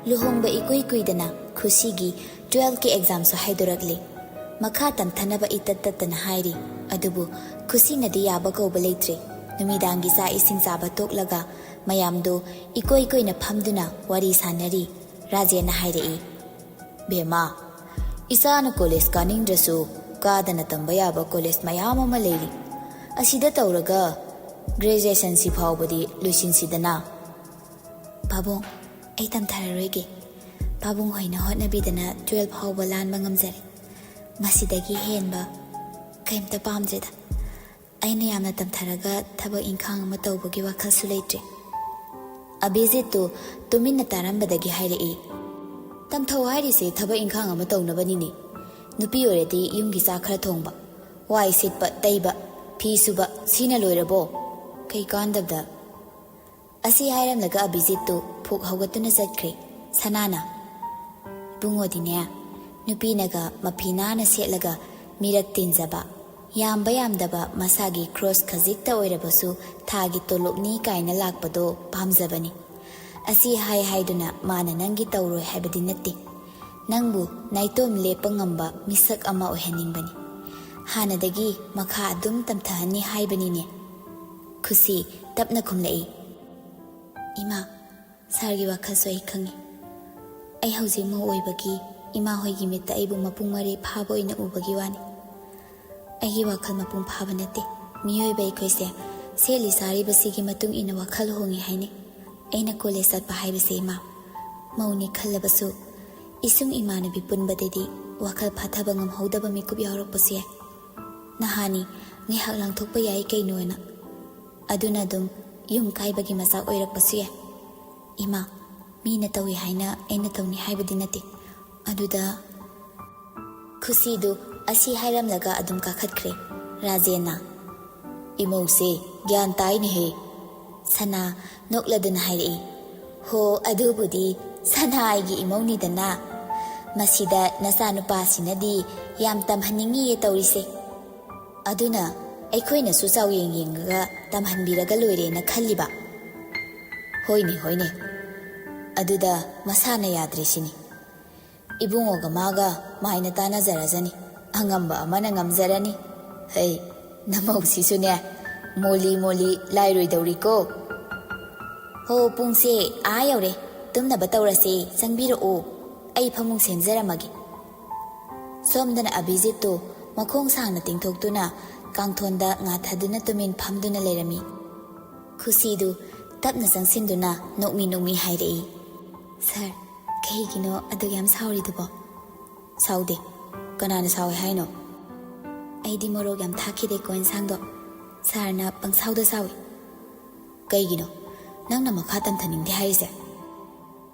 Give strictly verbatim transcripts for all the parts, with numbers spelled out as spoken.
ꯂꯨꯍꯣꯡꯕ ꯏꯀꯨꯏ ꯀꯨꯏꯗꯅ ꯈꯨꯁꯤꯒꯤ ꯇꯨꯋꯦꯜꯐꯀꯤ ꯑꯦꯛꯖꯥꯝꯁꯨ ꯍꯥꯏꯗꯣꯔꯛꯂꯤ꯫ ꯃꯈꯥ ꯇꯝꯊꯅꯕ ꯏꯇꯠ ꯇꯠꯇꯅ ꯍꯥꯏꯔꯤ꯫ ꯑꯗꯨꯕꯨ ꯈꯨꯁꯤꯅꯗꯤ ꯌꯥꯕ ꯀꯧꯕ ꯂꯩꯇ꯭ꯔꯦ꯫ ꯅꯨꯃꯤꯗꯥꯡꯒꯤ ꯆꯥꯛ ꯏꯁꯤꯡ ꯆꯥꯕ ꯇꯣꯛꯂꯒ ꯃꯌꯥꯝꯗꯨ ꯏꯀꯣꯏ ꯀꯣꯏꯅ ꯐꯝꯗꯨꯅ ꯋꯥꯔꯤ ꯁꯥꯟꯅꯔꯤ꯫ ꯔꯥꯖꯦꯟꯅ ꯍꯥꯏꯔꯛꯏ, "ꯕꯦꯝꯃ, ꯏꯆꯥꯅ ꯀꯣꯂꯦꯖ ꯀꯥꯅꯤꯡꯗ꯭ꯔꯁꯨ ꯀꯥꯗꯅ ꯇꯝꯕ ꯌꯥꯕ ꯀꯣꯂꯦꯖ ꯃꯌꯥꯝ ꯑꯃ ꯂꯩꯔꯤ꯫ ꯑꯁꯤꯗ ꯇꯧꯔꯒ ꯒ꯭ꯔꯦꯖꯨꯑꯦꯁꯟꯁꯤ ꯐꯥꯎꯕꯗꯤ ꯂꯣꯏꯁꯤꯟꯁꯤꯗꯅ꯫" "ꯄꯥꯕꯨꯡ, ꯑꯩ ꯇꯝꯊꯔꯔꯣꯏꯒꯦ꯫ ꯄꯥꯕꯨꯡ ꯍꯣꯏꯅ ꯍꯣꯠꯅꯕꯤꯗꯅ ꯇꯨꯋꯦꯜꯐ ꯐꯥꯎꯕ ꯂꯥꯟꯕ ꯉꯝꯖꯔꯦ꯫ ꯃꯁꯤꯗꯒꯤ ꯍꯦꯟꯕ ꯀꯩꯝꯇ ꯄꯥꯝꯗ꯭ꯔꯦꯗ꯫ ꯑꯩꯅ ꯌꯥꯝꯅ ꯇꯝꯊꯔꯒ ꯊꯕꯛ ꯏꯪꯈꯥꯡ ꯑꯃ ꯇꯧꯕꯒꯤ ꯋꯥꯈꯜꯁꯨ ꯂꯩꯇ꯭ꯔꯦ꯫" ꯑꯕꯤꯖꯤꯠꯇꯨ ꯇꯨꯃꯤꯟꯅ ꯇꯥꯔꯝꯕꯗꯒꯤ ꯍꯥꯏꯔꯛꯏ, "ꯇꯝꯊꯧ ꯍꯥꯏꯔꯤꯁꯦ ꯊꯕꯛ ꯏꯪꯈꯥꯡ ꯑꯃ ꯇꯧꯅꯕꯅꯤꯅꯦ꯫ ꯅꯨꯄꯤ ꯑꯣꯏꯔꯗꯤ ꯌꯨꯝꯒꯤ ꯆꯥꯛ ꯈꯔ ꯊꯣꯡꯕ, ꯋꯥꯏ ꯁꯤꯠꯄ, ꯇꯩꯕ, ꯐꯤ ꯁꯨꯕ, ꯁꯤꯅ ꯂꯣꯏꯔꯕꯣ? ꯀꯩ ꯀꯥꯟꯗꯕꯗ?" ꯑꯁꯤ ꯍꯥꯏꯔꯝꯂꯒ ꯑꯕꯤꯖꯤꯠꯇꯨ ꯐꯨꯛ ꯍꯧꯒꯠꯇꯨꯅ ꯆꯠꯈ꯭ꯔꯦ꯫ ꯁꯅꯥꯅ, "ꯏꯕꯨꯡꯉꯣꯗꯤꯅꯦ, ꯅꯨꯄꯤꯅꯒ ꯃꯐꯤ ꯅꯥꯟꯅ ꯁꯦꯠꯂꯒ ꯃꯤꯔꯛ ꯇꯤꯟꯖꯕ, ꯌꯥꯝꯕ ꯌꯥꯝꯗꯕ ꯃꯁꯥꯒꯤ ꯈ꯭ꯔꯣꯁ ꯈꯖꯤꯛꯇ ꯑꯣꯏꯔꯕꯁꯨ ꯊꯥꯒꯤ ꯇꯣꯂꯣꯞꯅꯤ ꯀꯥꯏꯅ ꯂꯥꯛꯄꯗꯣ ꯄꯥꯝꯖꯕꯅꯤ꯫ ꯑꯁꯤ ꯍꯥꯏ ꯍꯥꯏꯗꯨꯅ ꯃꯥꯅ ꯅꯪꯒꯤ ꯇꯧꯔꯣꯏ ꯍꯥꯏꯕꯗꯤ ꯅꯠꯇꯦ꯫ ꯅꯪꯕꯨ ꯅꯥꯏꯇꯣꯝ ꯂꯦꯞꯄ ꯉꯝꯕ ꯃꯤꯁꯛ ꯑꯃ ꯑꯣꯏꯍꯟꯅꯤꯡꯕꯅꯤ꯫ ꯍꯥꯟꯅꯗꯒꯤ ꯃꯈꯥ ꯑꯗꯨꯝ ꯇꯝꯊꯍꯟꯅꯤ ꯍꯥꯏꯕꯅꯤꯅꯦ꯫" ꯈꯨꯁꯤ ꯇꯞꯅ ꯈꯨꯝꯂꯛꯏ, "ꯏꯃꯥ, ꯁꯥꯔꯒꯤ ꯋꯥꯈꯜꯁꯨ ꯑꯩ ꯈꯪꯉꯤ꯫ ꯑꯩ ꯍꯧꯖꯤꯛ ꯃꯧ ꯑꯣꯏꯕꯒꯤ ꯏꯃꯥ ꯍꯣꯏꯒꯤ ꯃꯤꯠꯇ ꯑꯩꯕꯨ ꯃꯄꯨꯡ ꯃꯔꯩ ꯐꯥꯕ ꯑꯣꯏꯅ ꯎꯕꯒꯤ ꯋꯥꯅꯤ꯫ ꯑꯩꯒꯤ ꯋꯥꯈꯜ ꯃꯄꯨꯡ ꯐꯥꯕ ꯅꯠꯇꯦ꯫ ꯃꯤꯑꯣꯏꯕ ꯑꯩꯈꯣꯏꯁꯦ ꯁꯦꯠꯂꯤ ꯆꯥꯔꯤꯕꯁꯤꯒꯤ ꯃꯇꯨꯡ ꯏꯟꯅ ꯋꯥꯈꯜ ꯍꯣꯡꯉꯤ ꯍꯥꯏꯅꯩ꯫ ꯑꯩꯅ ꯀꯣꯂꯦꯖ ꯆꯠꯄ ꯍꯥꯏꯕꯁꯦ, ꯏꯃꯥ, ꯃꯧꯅꯤ ꯈꯜꯂꯕꯁꯨ ꯏꯁꯨꯡ ꯏꯃꯥꯟꯅꯕꯤ ꯄꯨꯟꯕꯗꯗꯤ ꯋꯥꯈꯜ ꯐꯥꯊꯕ ꯉꯝꯍꯧꯗꯕ ꯃꯤꯀꯨꯞ ꯌꯥꯎꯔꯛꯄꯁꯨ ꯌꯥꯏ꯫ ꯅꯍꯥꯅꯤ, ꯉꯥꯏꯍꯥꯛ ꯂꯥꯡꯊꯣꯛꯄ ꯌꯥꯏ ꯀꯩꯅꯣꯅ꯫ ꯑꯗꯨꯅ ꯑꯗꯨꯝ ꯌꯨꯝ ꯀꯥꯏꯕꯒꯤ ꯃꯆꯥꯛ ꯑꯣꯏꯔꯛꯄꯁꯨ ꯌꯥꯏ꯫ ꯏꯃꯥ, ꯃꯤꯅ ꯇꯧꯏ ꯍꯥꯏꯅ ꯑꯩꯅ ꯇꯧꯅꯤ ꯍꯥꯏꯕꯗꯤ ꯅꯠꯇꯦ꯫" ꯑꯗꯨꯗ ꯈꯨꯁꯤꯗꯨ ꯑꯁꯤ ꯍꯥꯏꯔꯝꯂꯒ ꯑꯗꯨꯝ ꯀꯥꯈꯠꯈ꯭ꯔꯦ꯫ ꯔꯥꯖꯦꯟꯅ, "ꯏꯃꯧꯁꯦ ꯒ꯭ꯌꯥꯟ ꯇꯥꯏꯅꯦꯍꯦ꯫" ꯁꯅꯥ ꯅꯣꯛꯂꯗꯨꯅ ꯍꯥꯏꯔꯛꯏ, "ꯍꯣ, ꯑꯗꯨꯕꯨꯗꯤ ꯁꯅꯥ ꯑꯩꯒꯤ ꯏꯃꯧꯅꯤꯗꯅ꯫ ꯃꯁꯤꯗ ꯅꯆꯥꯅꯨꯄꯥꯁꯤꯅꯗꯤ ꯌꯥꯝ ꯇꯝꯍꯟꯅꯤꯡꯉꯤꯌꯦ ꯇꯧꯔꯤꯁꯦ꯫ ꯑꯗꯨꯅ ꯑꯩꯈꯣꯏꯅꯁꯨ ꯆꯥꯎꯌꯦꯡ ꯌꯦꯡꯉꯒ ꯇꯝꯍꯟꯕꯤꯔꯒ ꯂꯣꯏꯔꯦꯅ ꯈꯜꯂꯤꯕ꯫" "ꯍꯣꯏꯅꯦ, ꯍꯣꯏꯅꯦ꯫ ꯑꯗꯨꯗ ꯃꯁꯥꯅ ꯌꯥꯗ꯭ꯔꯤꯁꯤꯅꯤ꯫ ꯏꯕꯨꯡꯉꯣꯒ ꯃꯥꯒ ꯃꯥꯏꯅ ꯇꯥꯟꯅꯖꯔꯖꯅꯤ꯫ ꯑꯉꯝꯕ ꯑꯃꯅ ꯉꯝꯖꯔꯅꯤ꯫ ꯍꯩ, ꯅꯃꯧꯁꯤꯁꯨꯅꯦ, ꯃꯣꯂꯤ ꯃꯣꯂꯤ ꯂꯥꯏꯔꯣꯏꯗꯧꯔꯤꯀꯣ꯫ ꯍꯣ, ꯄꯨꯡꯁꯦ ꯑꯥ ꯌꯧꯔꯦ꯫ ꯇꯨꯝꯅꯕ ꯇꯧꯔꯁꯦ, ꯆꯪꯕꯤꯔꯛꯑꯣ꯫ ꯑꯩ ꯐꯃꯨꯡ ꯁꯦꯝꯖꯔꯝꯃꯒꯦ꯫ ꯁꯣꯝꯗꯅ ꯑꯚꯤꯖꯤꯠꯇꯨ ꯃꯈꯣꯡ ꯁꯥꯡꯅ ꯇꯤꯡꯊꯣꯛꯇꯨꯅ ꯀꯥꯡꯊꯣꯟꯗ ꯉꯥꯊꯗꯨꯅ ꯇꯨꯃꯤꯟ ꯐꯝꯗꯨꯅ ꯂꯩꯔꯝꯃꯤ꯫ ꯈꯨꯁꯤꯗꯨ ꯇꯞꯅ ꯆꯪꯁꯤꯟꯗꯨꯅ ꯅꯣꯛꯃꯤ ꯅꯣꯛꯃꯤ ꯍꯥꯏꯔꯛꯏ, "ꯁꯥꯔ, ꯀꯩꯒꯤꯅꯣ ꯑꯗꯨꯛ ꯌꯥꯝ ꯁꯥꯎꯔꯤꯗꯨꯕꯣ?" "ꯁꯥꯎꯗꯦ꯫ ꯀꯅꯥꯅ ꯁꯥꯎꯏ ꯍꯥꯏꯅꯣ?" "ꯑꯩꯗꯤ ꯃꯣꯔꯣꯛ ꯌꯥꯝ ꯊꯥꯛꯈꯤꯗꯦꯀꯣ ꯏꯟꯁꯥꯡꯗꯣ꯫ ꯁꯥꯔꯅ ꯄꯪꯁꯥꯎꯗ ꯁꯥꯎꯏ꯫" "ꯀꯩꯒꯤꯅꯣ ꯅꯪꯅ ꯃꯈꯥ ꯇꯝꯊꯅꯤꯡꯗꯦ ꯍꯥꯏꯔꯤꯁꯦ?"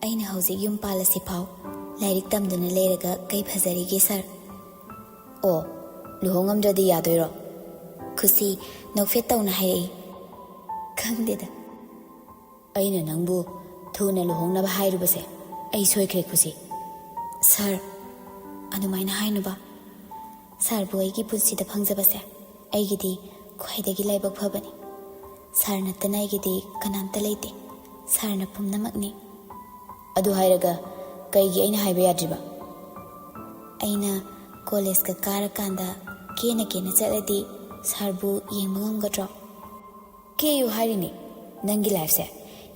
"ꯑꯩꯅ ꯍꯧꯖꯤꯛ ꯌꯨꯝ ꯄꯥꯜꯂꯁꯤ ꯐꯥꯎ ꯂꯥꯏꯔꯤꯛ ꯇꯝꯗꯨꯅ ꯂꯩꯔꯒ ꯀꯩ ꯐꯖꯔꯤꯒꯦ ꯁꯥꯔ?" "ꯑꯣ, ꯂꯨꯍꯣꯡꯉꯝꯗ꯭ꯔꯗꯤ ꯌꯥꯗꯣꯏꯔꯣ?" ꯈꯨꯁꯤ ꯅꯣꯛꯐꯦꯠ ꯇꯧꯅ ꯍꯥꯏꯔꯛꯏ꯫ "ꯈꯪꯗꯦꯗ꯫" "ꯑꯩꯅ ꯅꯪꯕꯨ ꯊꯨꯅ ꯂꯨꯍꯣꯡꯅꯕ ꯍꯥꯏꯔꯨꯕꯁꯦ ꯑꯩ ꯁꯣꯏꯈ꯭ꯔꯦ ꯈꯨꯁꯤ꯫" "ꯁꯥꯔ, ꯑꯗꯨꯃꯥꯏꯅ ꯍꯥꯏꯅꯨꯕ꯫ ꯁꯥꯔꯕꯨ ꯑꯩꯒꯤ ꯄꯨꯟꯁꯤꯗ ꯐꯪꯖꯕꯁꯦ ꯑꯩꯒꯤꯗꯤ ꯈ꯭ꯋꯥꯏꯗꯒꯤ ꯂꯥꯏꯕꯛ ꯐꯕꯅꯤ꯫ ꯁꯥꯔ ꯅꯠꯇꯅ ꯑꯩꯒꯤꯗꯤ ꯀꯅꯥꯝꯇ ꯂꯩꯇꯦ꯫ ꯁꯥꯔꯅ ꯄꯨꯝꯅꯃꯛꯅꯤ꯫" "ꯑꯗꯨ ꯍꯥꯏꯔꯒ ꯀꯩꯒꯤ ꯑꯩꯅ ꯍꯥꯏꯕ ꯌꯥꯗ꯭ꯔꯤꯕ?" "ꯑꯩꯅ ꯀꯣꯂꯦꯖꯀ ꯀꯥꯔꯀꯥꯟꯗ ꯀꯦꯅ ꯀꯦꯅ ꯆꯠꯂꯗꯤ ꯁꯥꯔꯕꯨ ꯌꯦꯡꯕ ꯉꯝꯒꯗ꯭ꯔꯣ?" "ꯀꯦꯌꯨ ꯍꯥꯏꯔꯤꯅꯤ꯫ ꯅꯪꯒꯤ ꯂꯥꯏꯐꯁꯦ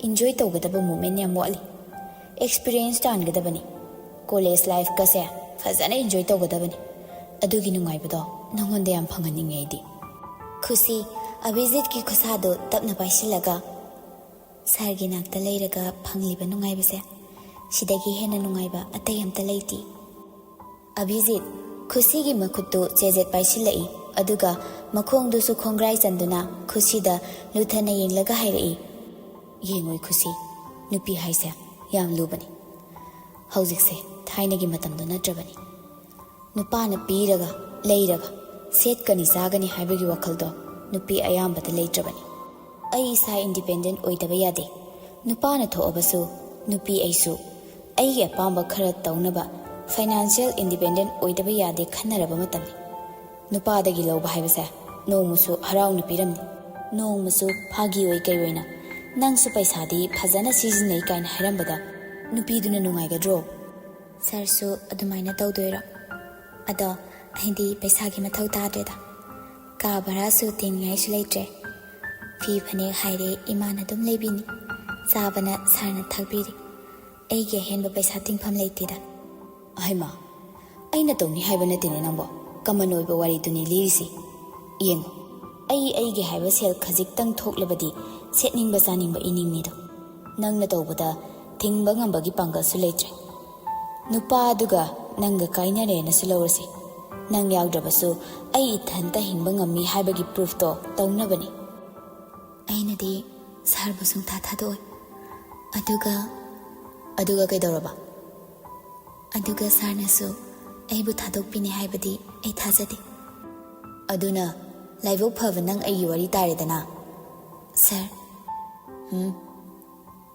ꯏꯟꯖꯣꯏ ꯇꯧꯒꯗꯕ ꯃꯣꯃꯦꯟ ꯌꯥꯝ ꯋꯥꯠꯂꯤ꯫ ꯑꯦꯛꯁꯄꯤꯔꯤꯌꯦꯟꯁ ꯇꯥꯟꯒꯗꯕꯅꯤ꯫ ꯀꯣꯂꯦꯖ ꯂꯥꯏꯐꯀꯁꯦ ꯐꯖꯅ ꯏꯟꯖꯣꯏ ꯇꯧꯒꯗꯕꯅꯤ꯫ ꯑꯗꯨꯒꯤ ꯅꯨꯡꯉꯥꯏꯕꯗꯣ ꯅꯉꯣꯟꯗ ꯌꯥꯝ ꯐꯪꯍꯟꯅꯤꯡꯉꯦ ꯑꯩꯗꯤ꯫" ꯈꯨꯁꯤ ꯑꯚꯤꯖꯤꯠꯀꯤ ꯈꯨꯠꯁꯥꯗꯨ ꯇꯞꯅ ꯄꯥꯏꯁꯤꯜꯂꯒ, "ꯁꯥꯔꯒꯤ ꯅꯥꯛꯇ ꯂꯩꯔꯒ ꯐꯪꯂꯤꯕ ꯅꯨꯡꯉꯥꯏꯕꯁꯦ ꯁꯤꯗꯒꯤ ꯍꯦꯟꯅ ꯅꯨꯡꯉꯥꯏꯕ ꯑꯇꯩ ꯑꯝꯇ ꯂꯩꯇꯦ꯫" ꯑꯚꯤꯖꯤꯠ ꯈꯨꯁꯤꯒꯤ ꯃꯈꯨꯠꯇꯨ ꯆꯦꯖꯦꯠ ꯄꯥꯏꯁꯤꯜꯂꯛꯏ, ꯑꯗꯨꯒ ꯃꯈꯣꯡꯗꯨꯁꯨ ꯈꯣꯡꯒ꯭ꯔꯥꯏ ꯆꯟꯗꯨꯅ ꯈꯨꯁꯤꯗ ꯂꯨꯊꯅ ꯌꯦꯡꯂꯒ ꯍꯥꯏꯔꯛꯏ, "ꯌꯦꯡꯉꯣꯏ ꯈꯨꯁꯤ, ꯅꯨꯄꯤ ꯍꯥꯏꯁꯦ ꯌꯥꯝ ꯂꯨꯕꯅꯤ꯫ ꯍꯧꯖꯤꯛꯁꯦ ꯊꯥꯏꯅꯒꯤ ꯃꯇꯝꯗꯣ ꯅꯠꯇ꯭ꯔꯕꯅꯤ꯫ ꯅꯨꯄꯥꯅ ꯄꯤꯔꯒ, ꯂꯩꯔꯒ, ꯁꯦꯠꯀꯅꯤ ꯆꯥꯒꯅꯤ ꯍꯥꯏꯕꯒꯤ ꯋꯥꯈꯜꯗꯣ ꯅꯨꯄꯤ ꯑꯌꯥꯝꯕꯗ ꯂꯩꯇ꯭ꯔꯕꯅꯤ꯫ ꯑꯩ ꯏꯁꯥ ꯏꯟꯗꯤꯄꯦꯟꯗꯦꯟ ꯑꯣꯏꯗꯕ ꯌꯥꯗꯦ꯫ ꯅꯨꯄꯥꯅ ꯊꯣꯛꯑꯕꯁꯨ ꯅꯨꯄꯤ ꯑꯩꯁꯨ ꯑꯩꯒꯤ ꯑꯄꯥꯝꯕ ꯈꯔ ꯇꯧꯅꯕ ꯐꯥꯏꯅꯥꯟꯁꯤꯌꯦꯜ ꯏꯟꯗꯤꯄꯦꯟꯗꯦꯟ ꯑꯣꯏꯗꯕ ꯌꯥꯗꯦ ꯈꯟꯅꯔꯕ ꯃꯇꯝꯅꯤ꯫ ꯅꯨꯄꯥꯗꯒꯤ ꯂꯧꯕ ꯍꯥꯏꯕꯁꯦ ꯅꯣꯡꯃꯁꯨ ꯍꯔꯥꯎꯅ ꯄꯤꯔꯝꯃꯤ, ꯅꯣꯡꯃꯁꯨ ꯐꯥꯒꯤ ꯑꯣꯏ ꯀꯩ ꯑꯣꯏꯅ, 'ꯅꯪꯁꯨ ꯄꯩꯁꯥꯗꯤ ꯐꯖꯅ ꯁꯤꯖꯤꯟꯅꯩ' ꯀꯥꯏꯅ ꯍꯥꯏꯔꯝꯕꯗ ꯅꯨꯄꯤꯗꯨꯅ ꯅꯨꯡꯉꯥꯏꯒꯗ꯭ꯔꯣ? ꯁꯥꯔꯁꯨ ꯑꯗꯨꯃꯥꯏꯅ ꯇꯧꯗꯣꯏꯔꯣ? ꯑꯗꯣ ꯑꯩꯗꯤ ꯄꯩꯁꯥꯒꯤ ꯃꯊꯧ ꯇꯥꯗ꯭ꯔꯦꯗ꯫ ꯀꯥ ꯚꯔꯥꯁꯨ ꯇꯤꯡꯅꯤꯡꯉꯥꯏꯁꯨ ꯂꯩꯇ꯭ꯔꯦ꯫ ꯐꯤ ꯐꯅꯦꯛ ꯍꯥꯏꯔꯦ ꯏꯃꯥꯅ ꯑꯗꯨꯝ ꯂꯩꯕꯤꯅꯤ꯫ ꯆꯥꯕꯅ ꯁꯥꯔꯅ ꯊꯥꯛꯄꯤꯔꯤ꯫ ꯑꯩꯒꯤ ꯑꯍꯦꯟꯕ ꯄꯩꯁꯥ ꯇꯤꯡꯐꯝ ꯂꯩꯇꯦꯗ꯫ ꯍꯩꯃꯥ, ꯑꯩꯅ ꯇꯧꯅꯤ ꯍꯥꯏꯕ ꯅꯠꯇꯦꯅꯦ ꯅꯪꯕꯣ꯫ ꯀꯃꯟ ꯑꯣꯏꯕ ꯋꯥꯔꯤꯗꯨꯅꯤ ꯂꯤꯔꯤꯁꯤ꯫ ꯌꯦꯡꯉꯨ, ꯑꯩ ꯑꯩꯒꯤ ꯍꯥꯏꯕ ꯁꯦꯜ ꯈꯖꯤꯛꯇꯪ ꯊꯣꯛꯂꯕꯗꯤ ꯁꯦꯠꯅꯤꯡꯕ ꯆꯥꯅꯤꯡꯕ ꯏꯅꯤꯡꯅꯤꯗꯣ꯫ ꯅꯪꯅ ꯇꯧꯕꯗ ꯊꯤꯡꯕ ꯉꯝꯕꯒꯤ ꯄꯥꯡꯒꯜꯁꯨ ꯂꯩꯇ꯭ꯔꯦ꯫ ꯅꯨꯄꯥ ꯑꯗꯨꯒ ꯅꯪꯒ ꯀꯥꯏꯅꯔꯦꯅꯁꯨ ꯂꯧꯔꯁꯤ꯫ ꯅꯪ ꯌꯥꯎꯗ꯭ꯔꯕꯁꯨ ꯑꯩ ꯏꯊꯟꯇ ꯍꯤꯡꯕ ꯉꯝꯃꯤ ꯍꯥꯏꯕꯒꯤ ꯄ꯭ꯔꯨꯐꯇꯣ ꯇꯧꯅꯕꯅꯤ꯫ ꯑꯩꯅꯗꯤ ꯁꯥꯔꯕꯨ ꯁꯨꯡꯊꯥ ꯊꯥꯗꯣꯛꯑꯣꯏ꯫ ꯑꯗꯨꯒ ꯑꯗꯨꯒ ꯀꯩꯗꯧꯔꯕ? ꯑꯗꯨꯒ ꯁꯥꯔꯅꯁꯨ ꯑꯩꯕꯨ ꯊꯥꯗꯣꯛꯄꯤꯅꯤ ꯍꯥꯏꯕꯗꯤ ꯑꯩ ꯊꯥꯖꯗꯦ꯫ ꯑꯗꯨꯅ ꯂꯥꯏꯕꯛ ꯐꯕ ꯅꯪ ꯑꯩꯒꯤ ꯋꯥꯔꯤ ꯇꯥꯔꯦꯗꯅ꯫ ꯁꯥꯔ꯫ ꯎꯝ?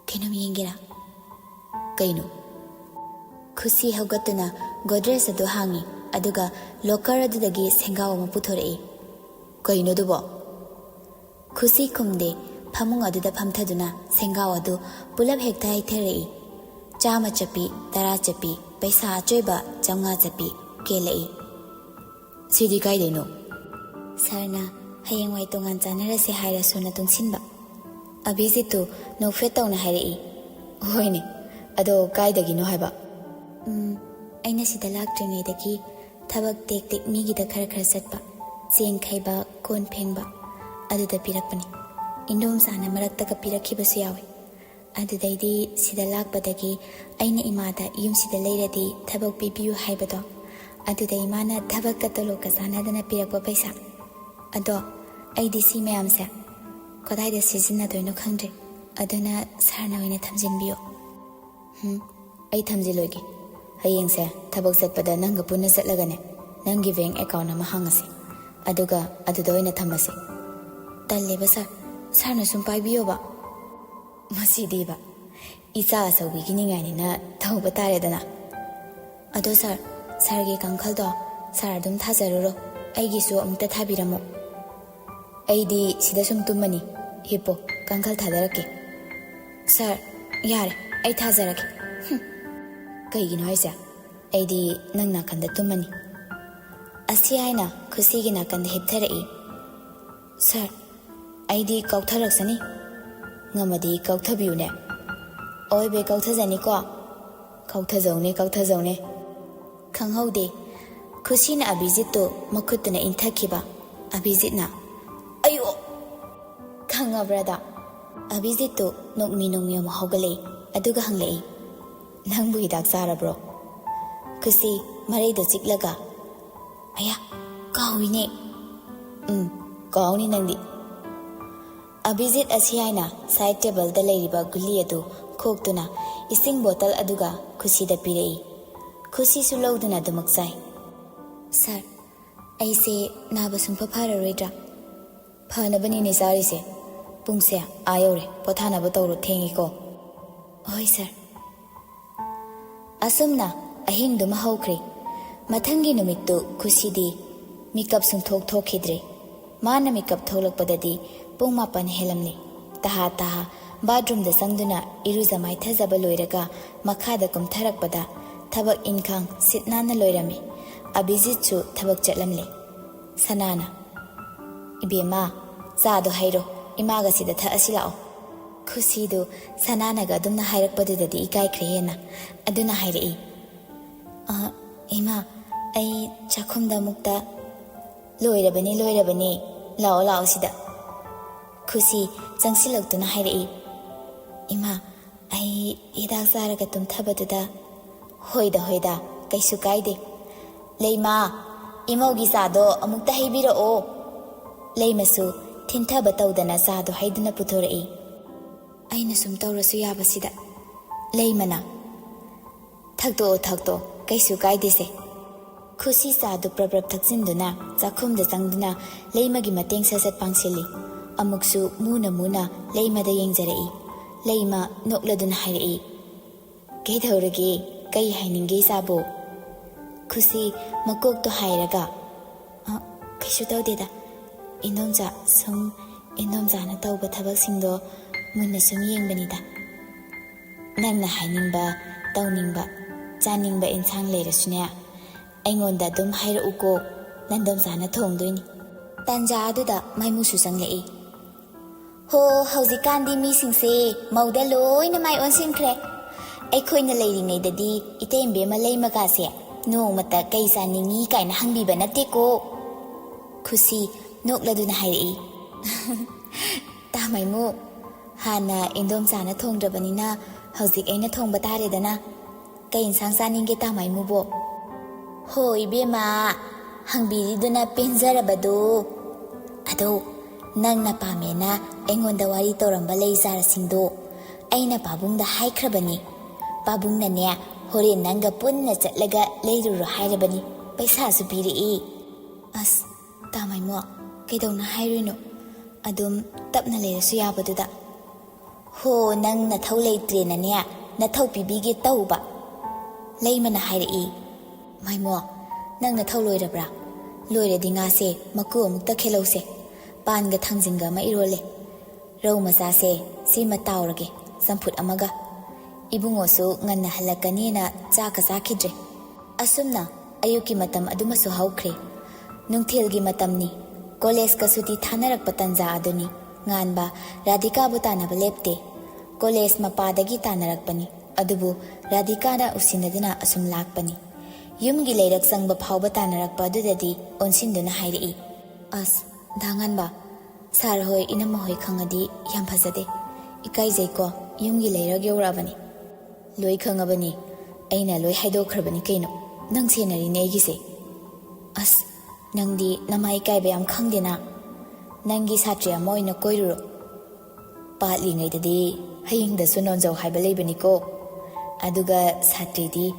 ꯀꯩꯅꯣꯝ ꯌꯦꯡꯒꯦꯔꯥ? ꯀꯩꯅꯣ? ꯈꯨꯁꯤ ꯍꯧꯒꯠꯇꯨꯅ ꯒꯣꯗ꯭ꯔꯦꯖ ꯑꯗꯨ ꯍꯥꯡꯉꯤ, ꯑꯗꯨꯒ ꯂꯣꯀꯔ ꯑꯗꯨꯗꯒꯤ ꯁꯦꯡꯒꯥꯎ ꯑꯃ ꯄꯨꯊꯣꯔꯛꯏ꯫ ꯀꯩꯅꯣ ꯑꯗꯨꯕꯣ? ꯈꯨꯁꯤ ꯈꯨꯝꯗꯦ꯫ ꯐꯃꯨꯡ ꯑꯗꯨꯗ ꯐꯝꯊꯗꯨꯅ ꯁꯦꯡꯒꯥꯎ ꯑꯗꯨ ꯄꯨꯂꯞ ꯍꯦꯛꯇ ꯍꯩꯊꯔꯛꯏ꯫ ꯆꯥꯝꯃ ꯆꯠꯄꯤ, ꯇꯔꯥ ꯆꯠꯄꯤ, ꯄꯩꯁꯥ ꯑꯆꯣꯏꯕ ꯆꯥꯝꯃꯉꯥ ꯆꯠꯄꯤ ꯀꯦꯜꯂꯛꯏ꯫ ꯁꯤꯗꯤ ꯀꯥꯏꯗꯩꯅꯣ? ꯁꯥꯔꯅ ꯍꯌꯦꯡꯋꯥꯏ ꯇꯣꯉꯥꯟ ꯆꯥꯟꯅꯔꯁꯦ ꯍꯥꯏꯔꯁꯨꯅ ꯇꯨꯡꯁꯤꯟꯕ꯫ ꯑꯚꯤꯖꯤꯠꯇꯨ ꯅꯣꯛꯐꯦꯠ ꯇꯧꯅ ꯍꯥꯏꯔꯛꯏ꯫ ꯍꯣꯏꯅꯦ, ꯑꯗꯣ ꯀꯥꯏꯗꯒꯤꯅꯣ ꯍꯥꯏꯕ? ꯎꯝ, ꯑꯩꯅ ꯁꯤꯗ ꯂꯥꯛꯇ꯭ꯔꯤꯉꯩꯗꯒꯤ ꯊꯕꯛ ꯇꯦꯛ ꯇꯦꯛ ꯃꯤꯒꯤꯗ ꯈꯔ ꯈꯔ ꯆꯠꯄ, ꯆꯦꯡ ꯈꯩꯕ, ꯀꯣꯟ ꯐꯦꯡꯕ, ꯑꯗꯨꯗ ꯄꯤꯔꯛꯄꯅꯤ꯫ ꯏꯟꯗꯣꯝꯆꯥꯅ ꯃꯔꯛꯇꯒ ꯄꯤꯔꯛꯈꯤꯕꯁꯨ ꯌꯥꯎꯏ꯫ ꯑꯗꯨꯗꯩꯗꯤ ꯁꯤꯗ ꯂꯥꯛꯄꯗꯒꯤ ꯑꯩꯅ ꯏꯃꯥꯗ ꯌꯨꯝꯁꯤꯗ ꯂꯩꯔꯗꯤ ꯊꯕꯛ ꯄꯤꯕꯤꯌꯨ ꯍꯥꯏꯕꯗꯣ, ꯑꯗꯨꯗ ꯏꯃꯥꯅ ꯊꯕꯛꯀ ꯇꯣꯂꯣꯞꯀ ꯆꯥꯟꯅꯗꯅ ꯄꯤꯔꯛꯄ ꯄꯩꯁꯥ꯫ ꯑꯗꯣ ꯑꯩꯗꯤ ꯁꯤ ꯃꯌꯥꯝꯁꯦ ꯀꯗꯥꯏꯗ ꯁꯤꯖꯤꯟꯅꯗꯣꯏꯅꯣ ꯈꯪꯗ꯭ꯔꯦ꯫ ꯑꯗꯨꯅ ꯁꯥꯔꯅ ꯑꯣꯏꯅ ꯊꯝꯖꯤꯟꯕꯤꯌꯣ꯫ ꯎꯝ, ꯑꯩ ꯊꯝꯖꯤꯜꯂꯣꯏꯒꯦ꯫ ꯍꯌꯦꯡꯁꯦ ꯊꯕꯛ ꯆꯠꯄꯗ ꯅꯪꯒ ꯄꯨꯟꯅ ꯆꯠꯂꯒꯅꯦ, ꯅꯪꯒꯤ ꯕꯦꯡꯛ ꯑꯦꯀꯥꯎꯟ ꯑꯃ ꯍꯥꯡꯉꯁꯤ, ꯑꯗꯨꯒ ꯑꯗꯨꯗ ꯑꯣꯏꯅ ꯊꯝꯃꯁꯤ꯫ ꯇꯜꯂꯦꯕ ꯁꯥꯔ, ꯁꯥꯔꯅ ꯁꯨꯝ ꯄꯥꯏꯕꯤꯌꯣꯕ꯫ ꯃꯁꯤꯗꯤꯕ, ꯏꯆꯥ ꯑꯆꯧꯕꯤꯒꯤ ꯅꯤꯡꯉꯥꯏꯅꯤꯅ ꯇꯧꯕ ꯇꯥꯔꯦꯗꯅ꯫ ꯑꯗꯣ ꯁꯥꯔ, ꯁꯥꯔꯒꯤ ꯀꯥꯡꯈꯜꯗꯣ ꯁꯥꯔ ꯑꯗꯨꯝ ꯊꯥꯖꯔꯨꯔꯣ, ꯑꯩꯒꯤꯁꯨ ꯑꯃꯨꯛꯇ ꯊꯥꯕꯤꯔꯝꯃꯣ꯫ ꯑꯩꯗꯤ ꯁꯤꯗ ꯁꯨꯝ ꯇꯨꯝꯃꯅꯤ, ꯍꯤꯞꯄꯣ, ꯀꯥꯡꯈꯜ ꯊꯥꯗꯔꯛꯀꯦ꯫ ꯁꯥꯔ, ꯌꯥꯔꯦ, ꯑꯩ ꯊꯥꯖꯔꯒꯦ꯫ "ꯀꯩꯒꯤꯅꯣ ꯍꯥꯏꯁꯦ? ꯑꯩꯗꯤ ꯅꯪ ꯅꯥꯀꯟꯗ ꯇꯨꯝꯃꯅꯤ"꯫ ꯑꯁꯤ ꯍꯥꯏꯅ ꯈꯨꯁꯤꯒꯤ ꯅꯥꯀꯟꯗ ꯍꯤꯞꯊꯔꯛꯏ꯫ "ꯁꯥꯔ, ꯑꯩꯗꯤ ꯀꯥꯎꯊꯔꯛꯁꯅꯤ꯫ ꯉꯝꯃꯗꯤ ꯀꯥꯎꯊꯕꯤꯌꯨꯅꯦ"꯫ "ꯑꯣꯏꯕꯩ ꯀꯥꯎꯊꯖꯅꯤꯀꯣ"꯫ "ꯀꯥꯎꯊꯖꯧꯅꯦ, ꯀꯥꯎꯊꯖꯧꯅꯦ"꯫ ꯈꯪꯍꯧꯗꯦ, ꯈꯨꯁꯤꯅ ꯑꯚꯤꯖꯤꯠꯇꯨ ꯃꯈꯨꯠꯇꯨꯅ ꯏꯟꯊꯈꯤꯕ꯫ ꯑꯚꯤꯖꯤꯠꯅ, "ꯑꯌꯣ!" "ꯈꯪꯉꯕ꯭ꯔꯥꯗ?" ꯑꯚꯤꯖꯤꯠꯇꯨ ꯅꯣꯛꯃꯤ ꯅꯣꯛꯃꯤ ꯑꯃꯨꯛ ꯍꯧꯒꯠꯂꯛꯏ, ꯑꯗꯨꯒ ꯍꯪꯂꯛꯏ, "ꯅꯪꯕꯨ ꯍꯤꯗꯥꯛ ꯆꯥꯔꯕ꯭ꯔꯣ?" ꯈꯨꯁꯤ ꯃꯔꯩꯗ ꯆꯤꯛꯂꯒ, "ꯑꯌꯥ, ꯀꯥꯎꯏꯅꯦ"꯫ "ꯎꯝ, ꯀꯥꯎꯅꯤ ꯅꯪꯗꯤ"꯫ ꯑꯚꯤꯖꯤꯠ ꯑꯁꯤ ꯍꯥꯏꯅ ꯁꯥꯏꯠ ꯇꯦꯕꯜꯗ ꯂꯩꯔꯤꯕ ꯒꯨꯂꯤ ꯑꯗꯨ ꯈꯣꯛꯇꯨꯅ ꯏꯁꯤꯡ ꯕꯣꯇꯜ ꯑꯗꯨꯒ ꯈꯨꯁꯤꯗ ꯄꯤꯔꯛꯏ꯫ ꯈꯨꯁꯤꯁꯨ ꯂꯧꯗꯨꯅ ꯑꯗꯨꯃꯛ ꯆꯥꯏ꯫ "ꯁꯥꯔ, ꯑꯩꯁꯦ ꯅꯥꯕ ꯁꯨꯡꯐ ꯐꯔꯔꯣꯏꯗ꯭ꯔꯥ?" "ꯐꯅꯕꯅꯤꯅꯦ ꯆꯥꯔꯤꯁꯦ꯫ ꯄꯨꯡꯁꯦ ꯑꯥ ꯌꯧꯔꯦ, ꯄꯣꯊꯥꯅꯕ ꯇꯧꯔꯣ, ꯊꯦꯡꯉꯤꯀꯣ"꯫ "ꯍꯣꯏ ꯁꯥꯔ"꯫ ꯑꯁꯨꯝꯅ ꯑꯍꯤꯡꯗꯨꯃ ꯍꯧꯈ꯭ꯔꯦ꯫ ꯃꯊꯪꯒꯤ ꯅꯨꯃꯤꯠꯇꯨ ꯈꯨꯁꯤꯗꯤ ꯃꯤꯀꯞ ꯁꯨꯡꯊꯣꯛ ꯊꯣꯛꯈꯤꯗ꯭ꯔꯦ꯫ ꯃꯥꯅ ꯃꯤꯀꯞ ꯊꯣꯛꯂꯛꯄꯗꯗꯤ ꯄꯨꯡ ꯃꯥꯄꯟ ꯍꯦꯜꯂꯝꯂꯦ꯫ ꯇꯍꯥ ꯇꯍꯥ ꯕꯥꯠꯔꯨꯝꯗ ꯆꯪꯗꯨꯅ ꯏꯔꯨꯖ ꯃꯥꯏꯊꯖꯕ ꯂꯣꯏꯔꯒ ꯃꯈꯥꯗ ꯀꯨꯝꯊꯔꯛꯄꯗ ꯊꯕꯛ ꯏꯟꯈꯥꯡ ꯁꯤꯠ ꯅꯥꯟꯅ ꯂꯣꯏꯔꯝꯃꯤ꯫ ꯑꯚꯤꯖꯤꯠꯁꯨ ꯊꯕꯛ ꯆꯠꯂꯝꯂꯦ꯫ ꯁꯅꯥꯅ, "ꯏꯕꯦꯝꯃ, ꯆꯥꯗꯣ ꯍꯩꯔꯣ, ꯏꯃꯥꯒ ꯁꯤꯗ ꯊꯛꯑꯁꯤ ꯂꯥꯛꯑꯣ"꯫ ꯈꯨꯁꯤꯗꯨ ꯁꯅꯥꯅꯒ ꯑꯗꯨꯝꯅ ꯍꯥꯏꯔꯛꯄꯗꯨꯗꯗꯤ ꯏꯀꯥꯏꯈ꯭ꯔꯦ ꯍꯦꯟꯅ꯫ ꯑꯗꯨꯅ ꯍꯥꯏꯔꯛꯏ, "ꯑ, ꯏꯃꯥ, ꯑꯩ ꯆꯥꯛꯈꯨꯝꯗ ꯑꯃꯨꯛꯇ"꯫ "ꯂꯣꯏꯔꯕꯅꯤ, ꯂꯣꯏꯔꯕꯅꯤ, ꯂꯥꯛꯑꯣ, ꯂꯥꯛꯑꯣ ꯁꯤꯗ"꯫ ꯈꯨꯁꯤ ꯆꯪꯁꯤꯜꯂꯛꯇꯨꯅ ꯍꯥꯏꯔꯛꯏ, "ꯏꯃꯥ, ꯑꯩ ꯍꯤꯗꯥꯛ ꯆꯥꯔꯒ ꯇꯨꯝꯊꯕꯗꯨꯗ"꯫ "ꯍꯣꯏꯗ, ꯍꯣꯏꯗ, ꯀꯩꯁꯨ ꯀꯥꯏꯗꯦ꯫ ꯂꯩꯃ, ꯏꯃꯧꯒꯤ ꯆꯥꯗꯣ ꯑꯃꯨꯛꯇ ꯍꯩꯕꯤꯔꯛꯑꯣ"꯫ ꯂꯩꯃꯁꯨ ꯊꯤꯟꯊꯕ ꯇꯧꯗꯅ ꯆꯥꯗꯣ ꯍꯩꯗꯨꯅ ꯄꯨꯊꯣꯔꯛꯏ꯫ "ꯑꯩꯅ ꯁꯨꯝ ꯇꯧꯔꯁꯨ ꯌꯥꯕꯁꯤꯗ"꯫ ꯂꯩꯃꯅ, "ꯊꯛꯇꯣꯛꯑꯣ, ꯊꯛꯇꯣꯛꯑꯣ, ꯀꯩꯁꯨ ꯀꯥꯏꯗꯦꯁꯦ"꯫ ꯈꯨꯁꯤ ꯆꯥꯗꯨ ꯄ꯭ꯔꯞ ꯄ꯭ꯔꯞ ꯊꯛꯆꯤꯟꯗꯨꯅ ꯆꯥꯛꯈꯨꯝꯗ ꯆꯪꯗꯨꯅ ꯂꯩꯃꯒꯤ ꯃꯇꯦꯡ ꯁꯠ ꯁꯠ ꯄꯥꯡꯁꯤꯜꯂꯤ꯫ ꯑꯃꯨꯛꯁꯨ ꯃꯨꯅ ꯃꯨꯅ ꯂꯩꯃꯗ ꯌꯦꯡꯖꯔꯛꯏ꯫ ꯂꯩꯃ ꯅꯣꯛꯂꯗꯨꯅ ꯍꯥꯏꯔꯛꯏ, "ꯀꯩꯗꯧꯔꯒꯦ? ꯀꯩ ꯍꯥꯏꯅꯤꯡꯒꯦ ꯏꯆꯥꯕꯣ?" ꯈꯨꯁꯤ ꯃꯀꯣꯛꯇꯣ ꯍꯥꯏꯔꯒ, "ꯑ, ꯀꯩꯁꯨ ꯇꯧꯗꯦꯗ꯫ ꯏꯟꯗꯣꯝꯆꯥ, ꯁꯨꯝ ꯏꯟꯗꯣꯝꯆꯥꯅ ꯇꯧꯕ ꯊꯕꯛꯁꯤꯡꯗꯣ ꯃꯨꯟꯅ ꯁꯨꯝ ꯌꯦꯡꯕꯅꯤꯗ"꯫ ꯅꯪꯅ ꯍꯥꯏꯅꯤꯡꯕ, ꯇꯧꯅꯤꯡꯕ, ꯆꯥꯅꯤꯡꯕ ꯏꯟꯁꯥꯡ ꯂꯩꯔꯁꯨꯅꯦ, ꯑꯩꯉꯣꯟꯗ ꯑꯗꯨꯝ ꯍꯥꯏꯔꯛꯎꯀꯣ, ꯅꯟꯗꯣꯝꯆꯥꯅ ꯊꯣꯡꯗꯣꯏꯅꯤ꯫ ꯇꯥꯟꯖꯥ ꯑꯗꯨꯗ ꯃꯥꯏꯃꯨꯁꯨ ꯆꯪꯂꯛꯏ꯫ ꯍꯣ, ꯍꯧꯖꯤꯛꯀꯥꯟꯗꯤ ꯃꯤꯁꯤꯡꯁꯦ ꯃꯧꯗ ꯂꯣꯏꯅ ꯃꯥꯏ ꯑꯣꯟꯁꯤꯟꯈ꯭ꯔꯦ꯫ ꯑꯩꯈꯣꯏꯅ ꯂꯩꯔꯤꯉꯩꯗꯗꯤ ꯏꯇꯩꯃꯕꯦꯝꯃ ꯂꯩꯃꯒꯥꯁꯦ ꯅꯣꯡꯃꯇ "ꯀꯩ ꯆꯥꯅꯤꯡꯉꯤ?" ꯀꯥꯏꯅ ꯍꯪꯕꯤꯕ ꯅꯠꯇꯦꯀꯣ꯫ ꯈꯨꯁꯤ ꯅꯣꯛꯂꯗꯨꯅ ꯍꯥꯏꯔꯛꯏ꯫ ꯇꯥ ꯃꯥꯏꯃꯨ, ꯍꯥꯟꯅ ꯏꯟꯗꯣꯝꯆꯥꯅ ꯊꯣꯡꯗ꯭ꯔꯕꯅꯤꯅ ꯍꯧꯖꯤꯛ ꯑꯩꯅ ꯊꯣꯡꯕ ꯇꯥꯔꯦꯗꯅ꯫ ꯀꯩ ꯏꯟꯁꯥꯡ ꯆꯥꯅꯤꯡꯒꯦ ꯇꯥ ꯃꯥꯏꯃꯨꯕꯣ? ꯍꯣ ꯏꯕꯦꯝꯃ, ꯍꯪꯕꯤꯔꯤꯗꯨꯅ ꯄꯦꯟꯖꯔꯕꯗꯣ꯫ ꯑꯗꯣ ꯅꯪꯅ ꯄꯥꯝꯃꯦꯅ ꯑꯩꯉꯣꯟꯗ ꯋꯥꯔꯤ ꯇꯧꯔꯝꯕ ꯂꯩ ꯆꯥꯔꯁꯤꯡꯗꯣ ꯑꯩꯅ ꯄꯥꯕꯨꯡꯗ ꯍꯥꯏꯈ꯭ꯔꯕꯅꯤ꯫ ꯄꯥꯕꯨꯡꯅꯅꯦ, ꯍꯣꯔꯦꯟ ꯅꯪꯒ ꯄꯨꯟꯅ ꯆꯠꯂꯒ ꯂꯩꯔꯨꯔꯣ ꯍꯥꯏꯔꯕꯅꯤ꯫ ꯄꯩꯁꯥꯁꯨ ꯄꯤꯔꯛꯏ꯫ ꯑꯁ, ꯇꯥ ꯃꯥꯏꯃꯣ, ꯀꯩꯗꯧꯅ ꯍꯥꯏꯔꯨꯏꯅꯣ? ꯑꯗꯨꯝ ꯇꯞꯅ ꯂꯩꯔꯁꯨ ꯌꯥꯕꯗꯨꯗ꯫ ꯍꯣ, ꯅꯪ ꯅꯊꯧ ꯂꯩꯇ꯭ꯔꯦꯅꯅꯦ, ꯅꯊꯧ ꯄꯤꯕꯤꯒꯦ ꯇꯧꯕ꯫ ꯂꯩꯃꯅ ꯍꯥꯏꯔꯛꯏ, "ꯃꯥꯏꯃꯣ, ꯅꯪ ꯅꯊꯧ ꯂꯣꯏꯔꯕ꯭ꯔꯥ? ꯂꯣꯏꯔꯗꯤ ꯉꯥꯁꯦ ꯃꯀꯨ ꯑꯃꯨꯛꯇ ꯈꯦꯂꯧꯁꯦ꯫ ꯄꯥꯟꯒ ꯊꯥꯡꯖꯤꯡꯒ ꯑꯃ ꯏꯔꯣꯜꯂꯦ꯫ ꯔꯧ ꯃꯆꯥꯁꯦ ꯁꯤꯃ ꯇꯥꯎꯔꯒꯦ, ꯆꯝꯐꯨꯠ ꯑꯃꯒ꯫" ꯏꯕꯨꯡꯉꯣꯁꯨ ꯉꯟꯅ ꯍꯜꯂꯛꯀꯅꯤꯅ ꯆꯥꯛꯀ ꯆꯥꯈꯤꯗ꯭ꯔꯦ꯫ ꯑꯁꯨꯝꯅ ꯑꯌꯨꯛꯀꯤ ꯃꯇꯝ ꯑꯗꯨꯃꯁꯨ ꯍꯧꯈ꯭ꯔꯦ꯫ ꯅꯨꯡꯊꯤꯜꯒꯤ ꯃꯇꯝꯅꯤ꯫ ꯀꯣꯂꯦꯖꯀ ꯁꯨꯇꯤ ꯊꯥꯅꯔꯛꯄ ꯇꯟꯖꯥ ꯑꯗꯨꯅꯤ꯫ ꯉꯥꯟꯕ ꯔꯥꯙꯤꯀꯥꯕꯨ ꯇꯥꯟꯅꯕ ꯂꯦꯞꯇꯦ꯫ ꯀꯣꯂꯦꯖ ꯃꯄꯥꯗꯒꯤ ꯇꯥꯟꯅꯔꯛꯄꯅꯤ꯫ ꯑꯗꯨꯕꯨ ꯔꯥꯙꯤꯀꯥꯅ ꯎꯁꯤꯟꯅꯗꯨꯅ ꯑꯁꯨꯝ ꯂꯥꯛꯄꯅꯤ꯫ ꯌꯨꯝꯒꯤ ꯂꯩꯔꯛ ꯆꯪꯕ ꯐꯥꯎꯕ ꯇꯥꯟꯅꯔꯛꯄ ꯑꯗꯨꯗꯗꯤ ꯑꯣꯟꯁꯤꯟꯗꯨꯅ ꯍꯥꯏꯔꯛꯏ, "ꯑꯁ, ꯗꯥ ꯉꯥꯟꯕ, ꯁꯥꯔ ꯍꯣꯏ, ꯏꯅꯝꯃ ꯍꯣꯏ ꯈꯪꯉꯗꯤ ꯌꯥꯝ ꯐꯖꯗꯦ꯫ ꯏꯀꯥꯏꯖꯩꯀꯣ, ꯌꯨꯝꯒꯤ ꯂꯩꯔꯛ ꯌꯧꯔꯛꯑꯕꯅꯤ꯫" "ꯂꯣꯏ ꯈꯪꯉꯕꯅꯤ, ꯑꯩꯅ ꯂꯣꯏ ꯍꯥꯏꯗꯣꯛꯈ꯭ꯔꯕꯅꯤ ꯀꯩꯅꯣ꯫ ꯅꯪ ꯁꯦꯟꯅꯔꯤꯅꯦ ꯑꯩꯒꯤꯁꯦ꯫" "ꯑꯁ, ꯅꯪꯗꯤ ꯅꯃꯥꯏ ꯏꯀꯥꯏꯕ ꯌꯥꯝ ꯈꯪꯗꯦꯅ꯫ ꯅꯪꯒꯤ ꯁꯥꯇ꯭ꯔꯤ ꯑꯃ ꯑꯣꯏꯅ ꯀꯣꯏꯔꯨꯔꯣ꯫ ꯄꯥꯠꯂꯤꯉꯩꯗꯗꯤ ꯍꯌꯤꯡꯗꯁꯨ ꯅꯣꯟꯖꯧ ꯍꯥꯏꯕ ꯂꯩꯕꯅꯤꯀꯣ꯫ ꯑꯗꯨꯒ ꯁꯥꯇ꯭ꯔꯤꯗꯤ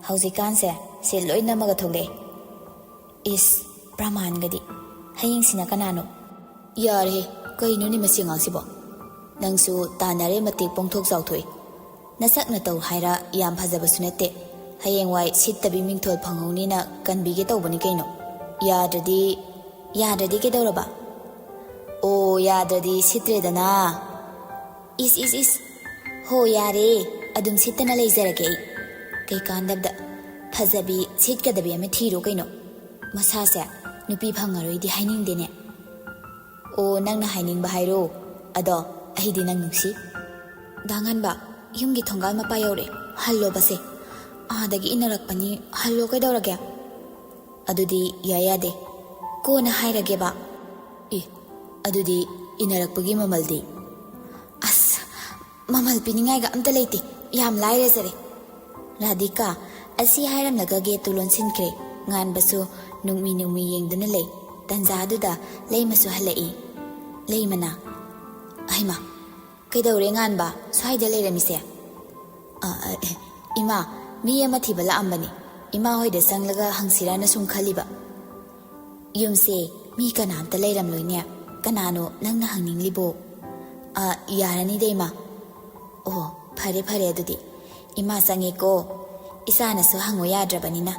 ꯍꯧꯖꯤꯛꯀꯥꯟꯁꯦ ꯁꯦ ꯂꯣꯏ ꯅꯝꯃꯒ ꯊꯣꯛꯂꯛꯑꯦ꯫" "ꯏꯁ, ꯄ꯭ꯔꯃꯥꯟꯒꯗꯤ꯫ ꯍꯌꯤꯡꯁꯤꯅ ꯀꯅꯥꯅꯣ?" "ꯌꯥꯔꯦꯍꯦ, ꯀꯩꯅꯣꯅꯦ ꯃꯁꯤ ꯑꯉꯥꯡꯁꯤꯕꯣ? ꯅꯪꯁꯨ ꯇꯥꯟꯅꯔꯦ ꯃꯇꯤꯛ ꯄꯣꯡꯊꯣꯛ ꯆꯥꯎꯊꯣꯛꯏ꯫ ꯅꯁꯛ ꯅꯇꯧ ꯍꯥꯏꯔ ꯌꯥꯝ ꯐꯖꯕꯁꯨ ꯅꯠꯇꯦ꯫ ꯍꯌꯦꯡꯋꯥꯏ ꯁꯤꯠꯇꯕꯤ ꯃꯤꯡꯊꯣꯜ ꯐꯪꯍꯧꯅꯤꯅ ꯀꯟꯕꯤꯒꯦ ꯇꯧꯕꯅꯤ ꯀꯩꯅꯣ꯫ ꯌꯥꯗ꯭ꯔꯗꯤ, ꯌꯥꯗ꯭ꯔꯗꯤ ꯀꯩꯗꯧꯔꯕ? ꯑꯣ, ꯌꯥꯗ꯭ꯔꯗꯤ ꯁꯤꯠꯇ꯭ꯔꯦꯗꯅ꯫" "ꯏꯁ, ꯏꯁ, ꯏꯁ꯫ ꯍꯣ, ꯌꯥꯔꯦ, ꯑꯗꯨꯝ ꯁꯤꯠꯇꯅ ꯂꯩꯖꯔꯒꯦ ꯑꯩ꯫ ꯀꯩꯀꯥꯟꯗꯕꯗ ꯐꯖꯕꯤ ꯁꯤꯠꯀꯗꯕꯤ ꯑꯃ ꯊꯤꯔꯣ ꯀꯩꯅꯣ꯫ ꯃꯁꯥꯁꯦ ꯅꯨꯄꯤ ꯐꯪꯉꯔꯣꯏꯗꯤ ꯍꯥꯏꯅꯤꯡꯗꯦꯅꯦ꯫ ꯑꯣ, ꯅꯪꯅ ꯍꯥꯏꯅꯤꯡꯕ ꯍꯥꯏꯔꯣ꯫ ꯑꯗꯣ ꯑꯩꯗꯤ ꯅꯪ ꯅꯨꯡꯁꯤ꯫ ꯗꯥ ꯉꯥꯟꯕ, ꯌꯨꯝꯒꯤ ꯊꯣꯡꯒꯥꯜ ꯃꯄꯥ ꯌꯧꯔꯦ, ꯍꯜꯂꯣꯕꯁꯦ꯫ ꯑꯥꯗꯒꯤ ꯏꯟꯅꯔꯛꯄꯅꯤ, ꯍꯜꯂꯣ ꯀꯩꯗꯧꯔꯒꯦ? ꯑꯗꯨꯗꯤ ꯌꯥꯏ ꯌꯥꯗꯦ, ꯀꯣꯟꯅ ꯍꯥꯏꯔꯒꯦꯕ꯫ ꯑꯦ, ꯑꯗꯨꯗꯤ ꯏꯟꯅꯔꯛꯄꯒꯤ ꯃꯃꯜꯗꯤ? ꯑꯁ, ꯃꯃꯜ ꯄꯤꯅꯤꯡꯉꯥꯏꯒ ꯑꯝꯇ ꯂꯩꯇꯦ, ꯌꯥꯝ ꯂꯥꯏꯔꯖꯔꯦ꯫ ꯔꯥꯙꯤꯀꯥ ꯑꯁꯤ ꯍꯥꯏꯔꯝꯂꯒ ꯒꯦꯠꯇꯨ ꯂꯣꯟꯁꯤꯟꯈ꯭ꯔꯦ꯫ ꯉꯥꯟꯕꯁꯨ ꯅꯨꯡꯃꯤ ꯅꯨꯡꯃꯤ ꯌꯦꯡꯗꯨꯅ ꯂꯩ꯫ ꯇꯟꯖꯥꯗꯨꯗ ꯂꯩꯃꯁꯨ ꯍꯜꯂꯛꯏ꯫ ꯂꯩꯃꯅ, "ꯍꯩꯃꯥ, ꯀꯩꯗꯧꯔꯦ ꯉꯥꯟꯕ, ꯁ꯭ꯋꯥꯏꯗ ꯂꯩꯔꯝꯃꯤꯁꯦ?" "ꯑ, ꯑ, ꯑꯦ, ꯏꯃꯥ, ꯃꯤ ꯑꯃ ꯊꯤꯕ ꯂꯥꯛꯑꯝꯕꯅꯤ꯫ ꯏꯃꯥ ꯍꯣꯏꯗ ꯆꯪꯂꯒ ꯍꯪꯁꯤꯔꯥꯅ ꯁꯨꯝ ꯈꯜꯂꯤꯕ꯫" "ꯌꯨꯝꯁꯦ ꯃꯤ ꯀꯅꯥꯝꯇ ꯂꯩꯔꯝꯂꯣꯏꯅꯦ꯫ ꯀꯅꯥꯅꯣ ꯅꯪꯅ ꯍꯪꯅꯤꯡꯂꯤꯕꯣ?" "ꯑ, ꯌꯥꯔꯅꯤꯗ, ꯏꯃꯥ꯫" "ꯑꯣ, ꯐꯔꯦ, ꯐꯔꯦ ꯑꯗꯨꯗꯤ꯫ ꯏꯃꯥ ꯆꯪꯉꯦꯀꯣ꯫ ꯏꯆꯥꯅꯁꯨ ꯍꯪꯉꯨ ꯌꯥꯗ꯭ꯔꯕꯅꯤꯅ꯫"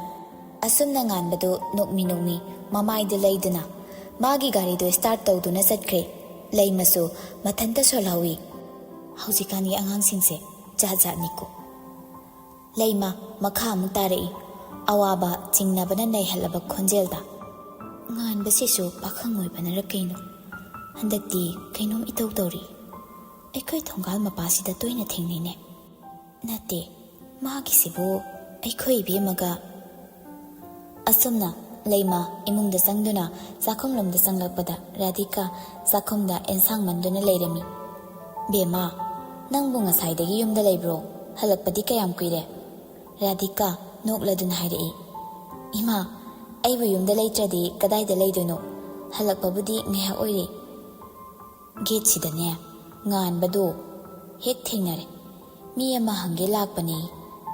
ꯑꯁꯨꯝꯅ ꯉꯥꯟꯕꯗꯨ ꯅꯣꯛꯃꯤ ꯅꯣꯛꯃꯤ ꯃꯃꯥꯏꯗꯨ ꯂꯩꯗꯨꯅ ꯃꯥꯒꯤ ꯒꯥꯔꯤꯗꯨ start ꯇꯧꯗꯨꯅ ꯆꯠꯈ꯭ꯔꯦ꯫ ꯂꯩꯃꯁꯨ ꯃꯊꯟꯇ ꯁꯣꯜꯍꯧꯏ꯫ ꯍꯧꯖꯤꯛꯀꯥꯟꯒꯤ ꯑꯉꯥꯡꯁꯤꯡꯁꯦ ꯖꯥꯠ ꯖꯥꯠꯅꯤꯀꯣ꯫ ꯂꯩꯃ ꯃꯈꯥ ꯑꯃꯨꯛ ꯇꯥꯔꯛꯏ, ꯑꯋꯥꯕ ꯆꯤꯡꯅꯕꯅ ꯅꯩꯍꯜꯂꯕ ꯈꯣꯟꯖꯦꯜꯗ꯫ ꯉꯥꯟꯕꯁꯤꯁꯨ ꯄꯥꯈꯪ ꯑꯣꯏꯕꯅꯔ ꯀꯩꯅꯣ, ꯍꯟꯗꯛꯇꯤ ꯀꯩꯅꯣꯝ ꯏꯇꯧ ꯇꯧꯔꯤ꯫ ꯑꯩꯈꯣꯏ ꯊꯣꯡꯒꯥꯜ ꯃꯄꯥꯁꯤꯗ ꯇꯣꯏꯅ ꯊꯦꯡꯅꯩꯅꯦ꯫ ꯅꯠꯇꯦ, ꯃꯥꯒꯤꯁꯤꯕꯨ ꯑꯩꯈꯣꯏ ꯏꯕꯦꯝꯃꯒ? ꯑꯁꯨꯝꯅ ꯂꯩꯃ ꯏꯃꯨꯡꯗ ꯆꯪꯗꯨꯅ ꯆꯥꯛꯈꯨꯝꯂꯣꯝꯗ ꯆꯪꯂꯛꯄꯗ ꯔꯥꯙꯤꯀꯥ ꯆꯥꯛꯈꯨꯝꯗ ꯑꯦꯟꯁꯥꯡ ꯃꯟꯗꯨꯅ ꯂꯩꯔꯝꯃꯤ꯫ "ꯕꯦꯝꯃ, ꯅꯪꯕꯨ ꯉꯁꯥꯏꯗꯒꯤ ꯌꯨꯝꯗ ꯂꯩꯕ꯭ꯔꯣ? ꯍꯜꯂꯛꯄꯗꯤ ꯀꯌꯥꯝ ꯀꯨꯏꯔꯦ?" ꯔꯥꯙꯤꯀꯥ ꯅꯣꯛꯂꯗꯨꯅ ꯍꯥꯏꯔꯛꯏ꯫ "ꯏꯃꯥ, ꯑꯩꯕꯨ ꯌꯨꯝꯗ ꯂꯩꯇ꯭ꯔꯗꯤ ꯀꯗꯥꯏꯗ ꯂꯩꯗꯣꯏꯅꯣ? ꯍꯜꯂꯛꯄꯕꯨꯗꯤ ꯉꯥꯏꯍꯥꯛ ꯑꯣꯏꯔꯦ꯫" ꯒꯦꯠꯁꯤꯗꯅꯦ ꯉꯥꯟꯕꯗꯣ ꯍꯦꯛ ꯊꯦꯡꯅꯔꯦ꯫ "ꯃꯤ ꯑꯃ ꯍꯪꯒꯦ ꯂꯥꯛꯄꯅꯦ꯫"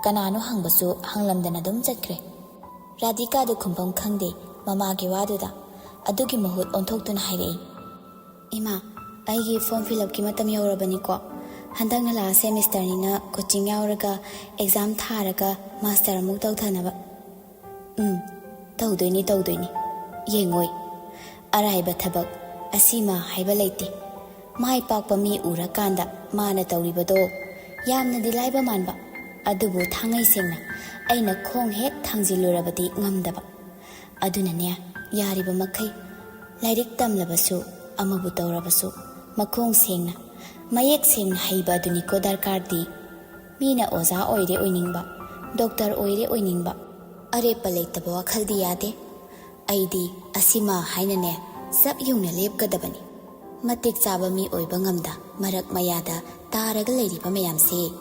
ꯀꯅꯥꯅꯣ ꯍꯪꯕꯁꯨ ꯍꯪꯂꯝꯗꯅ ꯑꯗꯨꯝ ꯆꯠꯈ꯭ꯔꯦ꯫ ꯔꯥꯙꯤꯀꯥꯗꯨ ꯈꯨꯝꯐꯝ ꯈꯪꯗꯦ ꯃꯃꯥꯒꯤ ꯋꯥꯗꯨꯗ꯫ ꯑꯗꯨꯒꯤ ꯃꯍꯨꯠ ꯑꯣꯟꯊꯣꯛꯇꯨꯅ ꯍꯥꯏꯔꯛꯏ, "ꯏꯃꯥ, ꯑꯩꯒꯤ form fill upꯀꯤ ꯃꯇꯝ ꯌꯧꯔꯕꯅꯤꯀꯣ꯫ ꯍꯟꯗꯛꯅ last semesterꯅꯤꯅ coaching ꯌꯥꯎꯔꯒ exam ꯊꯥꯔꯒ master ꯑꯃꯨꯛ ꯇꯧꯊꯅꯕ꯫" "ꯎꯝ, ꯇꯧꯗꯣꯏꯅꯤ, ꯇꯧꯗꯣꯏꯅꯤ꯫ ꯌꯦꯡꯉꯣꯏ, ꯑꯔꯥꯏꯕ ꯊꯕꯛ ꯑꯁꯤꯃ ꯍꯥꯏꯕ ꯂꯩꯇꯦ꯫ ꯃꯥꯏ ꯄꯥꯛꯄ ꯃꯤ ꯎꯔꯀꯥꯟꯗ ꯃꯥꯅ ꯇꯧꯔꯤꯕꯗꯣ ꯌꯥꯝꯅꯗꯤ ꯂꯥꯏꯕ ꯃꯥꯟꯕ, ꯑꯗꯨꯕꯨ ꯊꯥꯡꯉꯩ ꯁꯦꯡꯅ ꯑꯩꯅ ꯈꯣꯡ ꯍꯦꯛ ꯊꯥꯡꯖꯤꯜꯂꯨꯔꯕꯗꯤ ꯉꯝꯗꯕ꯫ ꯑꯗꯨꯅꯅꯦ, ꯌꯥꯔꯤꯕ ꯃꯈꯩ ꯂꯥꯏꯔꯤꯛ ꯇꯝꯂꯕꯁꯨ, ꯑꯃꯕꯨ ꯇꯧꯔꯕꯁꯨ ꯃꯈꯣꯡ ꯁꯦꯡꯅ, ꯃꯌꯦꯛ ꯁꯦꯡꯅ ꯍꯩꯕ ꯑꯗꯨꯅꯤꯀꯣ ꯗꯔꯀꯥꯔꯗꯤ꯫ ꯃꯤꯅ ꯑꯣꯖꯥ ꯑꯣꯏꯔꯦ ꯑꯣꯏꯅꯤꯡꯕ, ꯗꯣꯛꯇꯔ ꯑꯣꯏꯔꯦ ꯑꯣꯏꯅꯤꯡꯕ, ꯑꯔꯦꯞꯄ ꯂꯩꯇꯕ ꯋꯥꯈꯜꯗꯤ ꯌꯥꯗꯦ꯫ ꯑꯩꯗꯤ ꯑꯁꯤꯃ ꯍꯥꯏꯅꯅꯦ, ꯆꯞ ꯌꯨꯡꯅ ꯂꯦꯞꯀꯗꯕꯅꯤ꯫ ꯃꯇꯤꯛ ꯆꯥꯕ ꯃꯤ ꯑꯣꯏꯕ ꯉꯝꯗ ꯃꯔꯛ ꯃꯌꯥꯗ ꯇꯥꯔꯒ ꯂꯩꯔꯤꯕ ꯃꯌꯥꯝꯁꯤ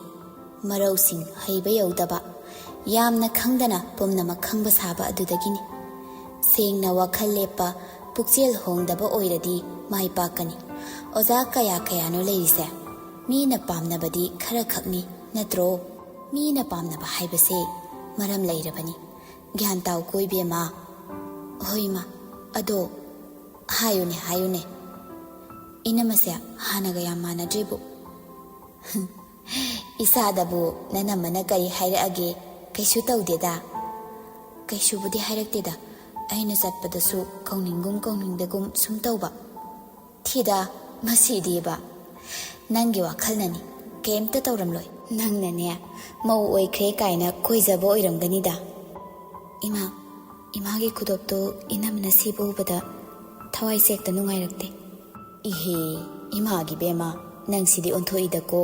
ꯃꯔꯧꯁꯤꯡ ꯍꯩꯕ ꯌꯧꯗꯕ, ꯌꯥꯝꯅ ꯈꯪꯗꯅ ꯄꯨꯝꯅꯃꯛ ꯈꯪꯕ ꯁꯥꯕ ꯑꯗꯨꯗꯒꯤꯅꯤ꯫ ꯁꯦꯡꯅ ꯋꯥꯈꯜ ꯂꯦꯞꯄ, ꯄꯨꯛꯆꯦꯜ ꯍꯣꯡꯗꯕ ꯑꯣꯏꯔꯗꯤ ꯃꯥꯏ ꯄꯥꯛꯀꯅꯤ꯫ ꯑꯣꯖꯥ ꯀꯌꯥ ꯀꯌꯥꯅꯣ ꯂꯩꯔꯤꯁꯦ? ꯃꯤꯅ ꯄꯥꯝꯅꯕꯗꯤ ꯈꯔ ꯈꯛꯅꯤ, ꯅꯠꯇ꯭ꯔꯣ? ꯃꯤꯅ ꯄꯥꯝꯅꯕ ꯍꯥꯏꯕꯁꯦ ꯃꯔꯝ ꯂꯩꯔꯕꯅꯤ꯫ ꯒ꯭ꯌꯥꯟ ꯇꯥꯎꯀꯣ ꯏꯕꯦꯝꯃ꯫ ꯍꯣꯏ ꯏꯃꯥ, ꯑꯗꯣ ꯍꯥꯏꯌꯨꯅꯦ, ꯍꯥꯏꯌꯨꯅꯦ꯫ ꯏꯅꯝꯃꯁꯦ ꯍꯥꯟꯅꯒ ꯌꯥꯝ ꯃꯥꯟꯅꯗ꯭ꯔꯤꯕꯨ? ꯏꯁꯥꯗꯕꯨ ꯅꯅꯝꯃꯅ ꯀꯔꯤ ꯍꯥꯏꯔꯛꯑꯒꯦ? ꯀꯩꯁꯨ ꯇꯧꯗꯦꯗ꯫ ꯀꯩꯁꯨꯕꯨꯗꯤ ꯍꯥꯏꯔꯛꯇꯦꯗ, ꯑꯩꯅ ꯆꯠꯄꯗꯁꯨ ꯀꯧꯅꯤꯡꯒꯨꯝ ꯀꯧꯅꯤꯡꯗꯒꯨꯝ ꯁꯨꯝ ꯇꯧꯕ꯫ ꯊꯤꯗ, ꯃꯁꯤꯗꯤꯕ꯫ ꯅꯪꯒꯤ ꯋꯥꯈꯜꯅꯅꯤ, ꯀꯩꯝꯇ ꯇꯧꯔꯝꯂꯣꯏ꯫ ꯅꯪꯅꯅꯦ, ꯃꯧ ꯑꯣꯏꯈ꯭ꯔꯦ ꯀꯥꯏꯅ ꯀꯣꯏꯖꯕ ꯑꯣꯏꯔꯝꯒꯅꯤꯗ꯫ ꯏꯃꯥ, ꯏꯃꯥꯒꯤ ꯈꯨꯗꯣꯞꯇꯣ ꯏꯅꯝꯃꯅ ꯁꯤꯕ ꯎꯕꯗ ꯊꯋꯥꯏ ꯁꯦꯛꯇ ꯅꯨꯡꯉꯥꯏꯔꯛꯇꯦ꯫ ꯏꯍꯦ, ꯏꯃꯥꯒꯤ ꯕꯦꯝꯃ, ꯅꯪꯁꯤꯗꯤ ꯑꯣꯟꯊꯣꯛꯏꯗꯀꯣ꯫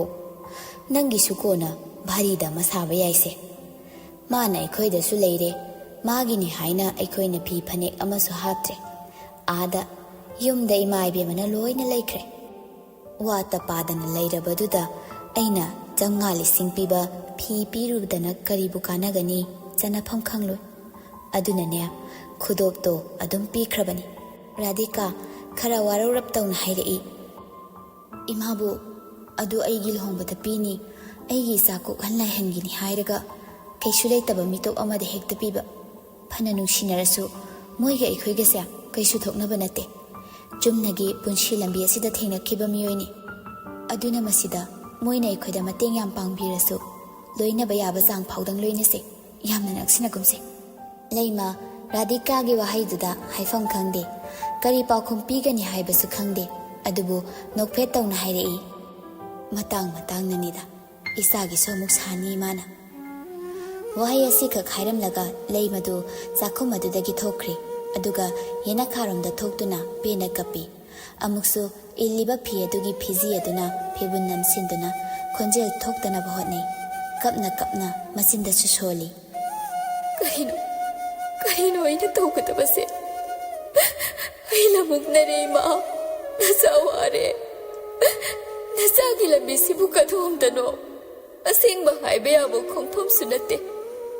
ꯅꯪꯒꯤꯁꯨ ꯀꯣꯟꯅ ꯚꯥꯔꯤꯗ ꯑꯃ ꯁꯥꯕ ꯌꯥꯏꯁꯦ꯫ ꯃꯥꯅ ꯑꯩꯈꯣꯏꯗꯁꯨ ꯂꯩꯔꯦ, ꯃꯥꯒꯤꯅꯤ ꯍꯥꯏꯅ ꯑꯩꯈꯣꯏꯅ ꯐꯤ ꯐꯅꯦꯛ ꯑꯃꯁꯨ ꯍꯥꯞꯇ꯭ꯔꯦ꯫ ꯑꯥꯗ ꯌꯨꯝꯗ ꯏꯃꯥ ꯏꯕꯦꯝꯃꯅ ꯂꯣꯏꯅ ꯂꯩꯈ꯭ꯔꯦ꯫ ꯋꯥꯠꯇ ꯄꯥꯗꯅ ꯂꯩꯔꯕꯗꯨꯗ ꯑꯩꯅ ꯆꯥꯝꯃꯉꯥ ꯂꯤꯁꯤꯡ ꯄꯤꯕ ꯐꯤ ꯄꯤꯔꯨꯗꯅ ꯀꯔꯤꯕꯨ ꯀꯥꯟꯅꯒꯅꯤ? ꯆꯟꯅꯐꯝ ꯈꯪꯂꯣꯏ꯫ ꯑꯗꯨꯅꯅꯦ, ꯈꯨꯗꯣꯞꯇꯣ ꯑꯗꯨꯝ ꯄꯤꯈ꯭ꯔꯕꯅꯤ꯫ ꯔꯥꯙꯤꯀꯥ ꯈꯔ ꯋꯥꯔꯧꯔꯞ ꯇꯧꯅ ꯍꯥꯏꯔꯛꯏ, "ꯏꯃꯥꯕꯨ, ꯑꯗꯨ ꯑꯩꯒꯤ ꯂꯨꯍꯣꯡꯕꯗ ꯄꯤꯅꯤ, ꯑꯩꯒꯤ ꯏꯆꯥ ꯀꯣꯛꯍꯟ ꯂꯥꯏꯍꯟꯒꯤꯅꯤ ꯍꯥꯏꯔꯒ ꯀꯩꯁꯨ ꯂꯩꯇꯕ ꯃꯤꯇꯣꯞ ꯑꯃꯗ ꯍꯦꯛꯇ ꯄꯤꯕ꯫ ꯐꯅ ꯅꯨꯡꯁꯤꯅꯔꯁꯨ ꯃꯣꯏꯒ ꯑꯩꯈꯣꯏꯒꯁꯦ ꯀꯩꯁꯨ ꯊꯣꯛꯅꯕ ꯅꯠꯇꯦ꯫ ꯆꯨꯝꯅꯒꯤ ꯄꯨꯟꯁꯤ ꯂꯝꯕꯤ ꯑꯁꯤꯗ ꯊꯦꯡꯅꯈꯤꯕ ꯃꯤꯑꯣꯏꯅꯤ꯫ ꯑꯗꯨꯅ ꯃꯁꯤꯗ ꯃꯣꯏꯅ ꯑꯩꯈꯣꯏꯗ ꯃꯇꯦꯡ ꯌꯥꯝ ꯄꯥꯡꯕꯤꯔꯁꯨ ꯂꯣꯏꯅꯕ ꯌꯥꯕ ꯆꯥꯡ ꯐꯥꯎꯗꯪ ꯂꯣꯏꯅꯁꯦ꯫ ꯌꯥꯝꯅ ꯅꯛꯁꯤꯟꯅꯒꯨꯝꯁꯦ꯫ ꯂꯩꯃ, ꯔꯥꯙꯤꯀꯥꯒꯤ ꯋꯥꯍꯩꯗꯨꯗ ꯍꯥꯏꯐꯝ ꯈꯪꯗꯦ꯫ ꯀꯔꯤ ꯄꯥꯎꯈꯨꯝ ꯄꯤꯒꯅꯤ ꯍꯥꯏꯕꯁꯨ ꯈꯪꯗꯦ꯫ ꯑꯗꯨꯕꯨ ꯅꯣꯛꯐꯦꯠ ꯇꯧꯅ ꯍꯥꯏꯔꯛꯏ, "ꯃꯇꯥꯡ ꯃꯇꯥꯡꯅꯅꯤꯗ꯫ ꯏꯆꯥꯒꯤꯁꯨ ꯑꯃꯨꯛ ꯁꯥꯅꯤ ꯏꯃꯥꯅ꯫ ꯋꯥꯍꯩ ꯑꯁꯤꯈꯛ ꯍꯥꯏꯔꯝꯂꯒ ꯂꯩꯃꯗꯨ ꯆꯥꯛꯈꯨꯝ ꯑꯗꯨꯗꯒꯤ ꯊꯣꯛꯈ꯭ꯔꯦ꯫ ꯑꯗꯨꯒ ꯌꯦꯅꯈꯥꯔꯣꯝꯗ ꯊꯣꯛꯇꯨꯅ ꯄꯦꯟꯅ ꯀꯞꯄꯤ꯫ ꯑꯃꯨꯛꯁꯨ ꯏꯜꯂꯤꯕ ꯐꯤ ꯑꯗꯨꯒꯤ ꯐꯤꯖꯤ ꯑꯗꯨꯅ ꯐꯤꯕꯨꯟ ꯅꯝꯁꯤꯟꯗꯨꯅ ꯈꯣꯟꯖꯦꯜ ꯊꯣꯛꯇꯅꯕ ꯍꯣꯠꯅꯩ꯫ ꯀꯞꯅ ꯀꯞꯅ ꯃꯆꯤꯟꯗꯁꯨ ꯁꯣꯜꯂꯤ꯫ "ꯀꯩꯅꯣ, ꯀꯩꯅꯣ ꯑꯩꯅ ꯇꯧꯒꯗꯕꯁꯦ? ꯑꯩ ꯂꯃꯨꯛꯅꯔꯦ ꯏꯃꯥ, ꯅꯆꯥ ꯋꯥꯔꯦ꯫ ꯅꯆꯥꯒꯤ ꯂꯝꯕꯤꯁꯤꯕꯨ ꯀꯗꯣꯝꯗꯅꯣ? ꯑꯁꯦꯡꯕ ꯍꯥꯏꯕ ꯌꯥꯕ ꯈꯣꯡꯐꯝꯁꯨ ꯅꯠꯇꯦ꯫